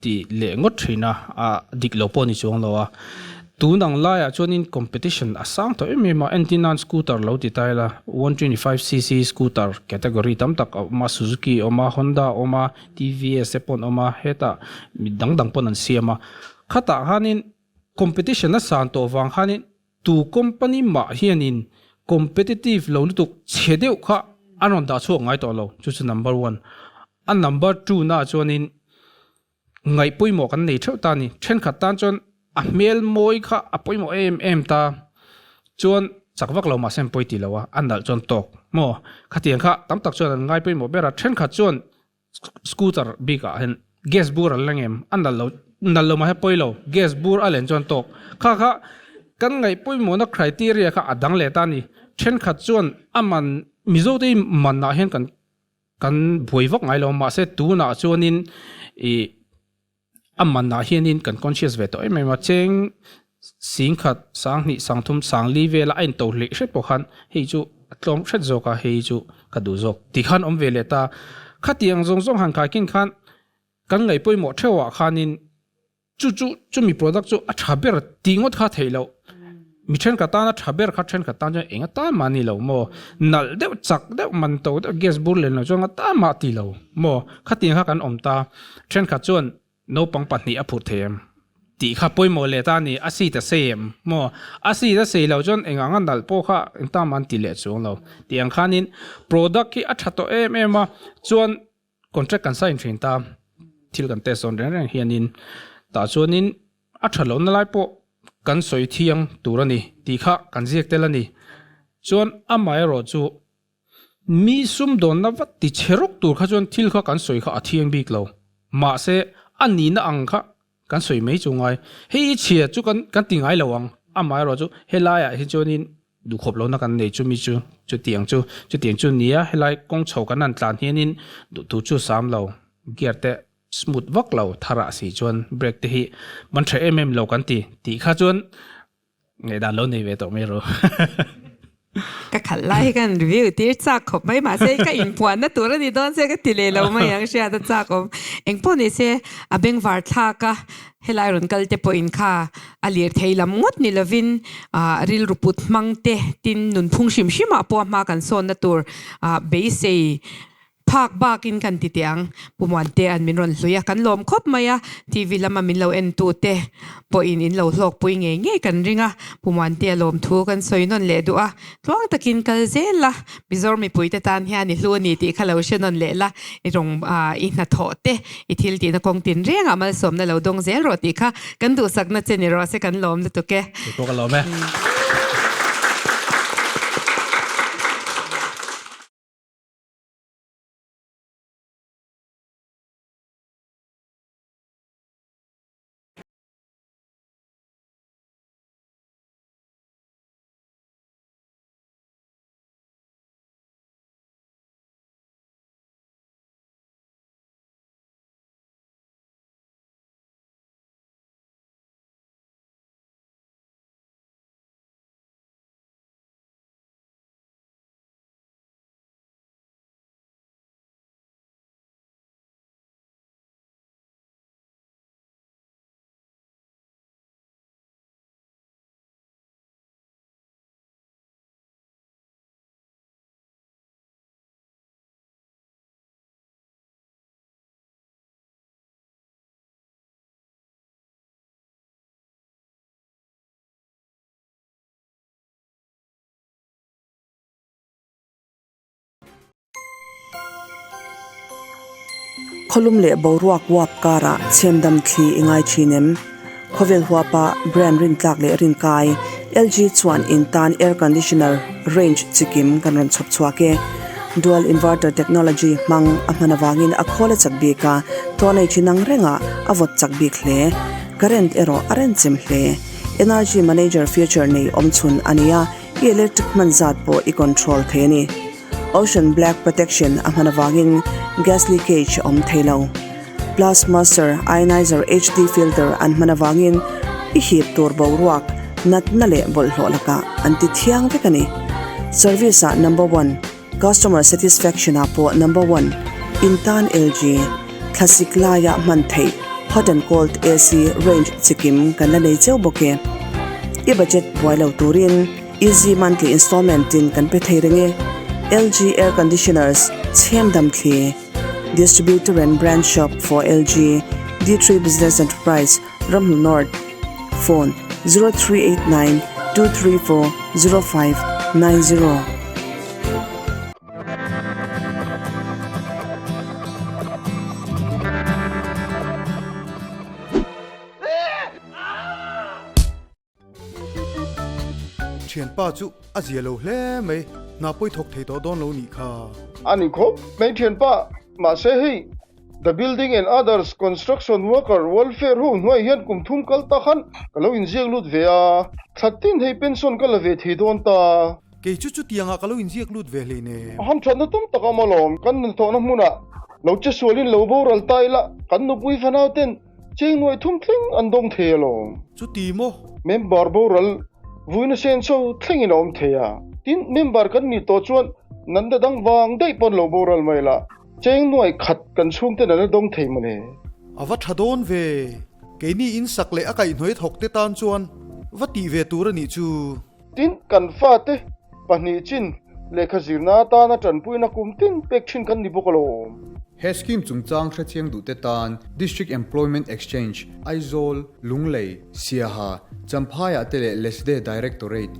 ti leh ngawt thin a, a dik lo pawh a ni chuang lo a. Tun ang laiah chuanin competition a sang tawh em em a, entir nan scooter lo ti ta ila, 125cc scooter category tam tak a awm a, Suzuki a awm a, Honda a awm a, TVS te pawh an awm a, hetah mi dang dang pawn an siam a. Khatah khanin competition a san tawh vang khanin Tu company mah hianin competitive lo lutuk chhe deuh kha an rawn dah chhuak ngai tawh lo, chu chu number one. A number two naah chuanin ngaih pawimawh kan nei theuh ta a ni. Thenkhat tan chuan a hmel mawi kha a pawimawh em em ta, chuan chak vak lo mahse an pawi ti lo a, a nalh chuan tawk maw? Khatiang kha tam tak chuan an ngai pawimawh ber a, thenkhat chuan Scooter bik ah hian gas bur an la ngem a nalh lo nalh lo mahse pawi lo gas bur a len chuan tawk kha kha kan ngaih pawimawhna criteria kha a dang leh ta a ni thenkhat chuan a man Mizo te man ah hian kan kan buai vak ngai lo mahse tunah chuanin ih a man ah hianin kan conscious ve tawh em em a cheng singkhat sanghnih sangthum sangli vela a into hlih hret pawh khan hei chu a tlawm hret zawk a hei chu ka duh zawk ti khan awm ve leh ta khatiang zawng zawng han khaikin khan kan ngaih pawimawh theuh ah khanin chu chu chumi product chu a tha ber tih ngawt kha theih loh mi thenkhat tana tha ber kha thenkhat tan chuan eng atan mah ni lo maw nalh deuh chak deuh man to deuh gas bur len lo chuan atan mah ti lo maw khatiang kha kan awm ta thenkhat chuan naupang pahnih a phurh thei em tih kha pawimawh leh ta a ni a seat a sei em maw a seat a sei lo chuan eng anga nalh pawh kha engtan mah an ti leh chuang lo tih ang khanin product hi a tha tawh em em a chuan Contract kan sign thin ta, thil kan test dawn reng reng hianin tah chuanin a tha lohna lai pawh kan sawi thiang tur a ni tih kha kan ziak tel a ni. Chuan amaherawh chu mi sumdawnna vat ti chhe rawk tur kha chuan thil kha kan sawi kha a thiang bik lo. Mahse a nihna ang kha kan sawi mai chu ngai. Hei i chhia chu kan kan ti ngai lo ang. Amaherawh chu helaiah hi chuanin Duhkhawp lohna kan nei chumi chu chutiang chu chutiang chu nia helai kawng chho kan han tlan hianin duhtu chu sam lo gear te smooth vak lo thar ah si chuan brake te hi man tha em em lo kan ti tih kha chuan ngaihdan lo nei ve tawh mai ru. Ka khalh lai hi kan review tir chak khawp mai mahse ka inpuanna tur a ni dawn se ka ti leh lo mai ang hriat a chak awm. Engpawh ni se a bengvar thlak a, helai rawn kal te pawhin kha a lir thei lam ngawt ni lovin ah rilru put hmang te tin nunphung hrim hrim ah pawh a hma kan sawnna tur ah beisei Phak bakin kan ti teh ang. Pu Muantea'n min rawn hlui a, kan lawm khawp mai a, TV lama min lo entu te pawhin in lo hlawkpui ngei ngei kan ring a, Pu Muantea lawmthu kan sawi nawn leh duh a, tluang takin kal zel la, Mizoram mipuite tan hian i hlu a ni tih kha lo hre nawn leh la, i rawng i hnathawh te, i thil tihna kawng tin rengah malsawmna lo dawng zel rawh tih kha kan duhsakna che ni rawh se kan lawm lutuk e. Kei pawh ka lawm e. Khawlum leh boruak uap karah chhemdam thli i ngai thin em? Khawvel huapa brand rintlak leh rinkai LG chuan in tan air conditioner range chikim kan rawn chhawp chhuak e. Dual inverter technology hmang a hman avangin a khawl a chak bik a, tawrnei thin ang rengah a vawt chak bik hle. Current erawh a renchem hle. Energy manager feature nei awmchhun a ni a. I electric hman zat pawh i control thei a ni. Ocean Black Protection a hman avangin gas leakage a awm thei lo. Plus Master Ionizer HD filter an hman avangin i hip tur boruak, natna leh bawlhhlawh lakah an ti thiang vek a ni. Service ah number one, customer satisfaction ah pawh number one, in tan LG, thlasik laia hman theih hot and cold AC range chikim kan la nei cheu bawk e. I budget buai lo turin easy monthly installment in kan pe thei reng e. LG air conditioners chhem dam thli. Distributor and branch shop for LG, D3 Business Enterprise, Ramhnu North. Phone, 0389 234 0590. Thianpa chu a zia lo hle mai, hna pawi thawk thei tawh dawn lo nih kha. A ni khawp mai thianpa, mahse hei The Building and Others Construction Worker Welfare ho hnuai hian kum thum kal ta khan ka lo inziak lut ve a, thla tin hei pension ka la ve thei dawn ta. Kei chu chutiangah ka lo inziak lut ve hlei nen. A hamthatna tum tak awm alawm, kan hnathawhna hmunah lo che sualin lo boral ta ila, kan nupui fanau ten cheng nuai thum thleng an dawng thei alawm. Chuti maw? Member boral vuina sen chho thlengin a awm thei a, tin member kan nih tawh chuan nanda dang vang daih pawn lo boral mai la, cheng nuai khat kan chhungten an la dawng thei mawle. A va tha dawn ve, keini insak leh a kaihhnuai thawk te tan chuan va tih ve tur a nih chu. Tin, kan fate pahnih chin lehkha zirna atana tanpuina kum tin pek thin kan ni bawk alawm. He scheme chungchang hrechiang duhte tan District Employment Exchange, Aizawl, Lunglei, Siaha, Champhaiah te leh Lesde Directorate,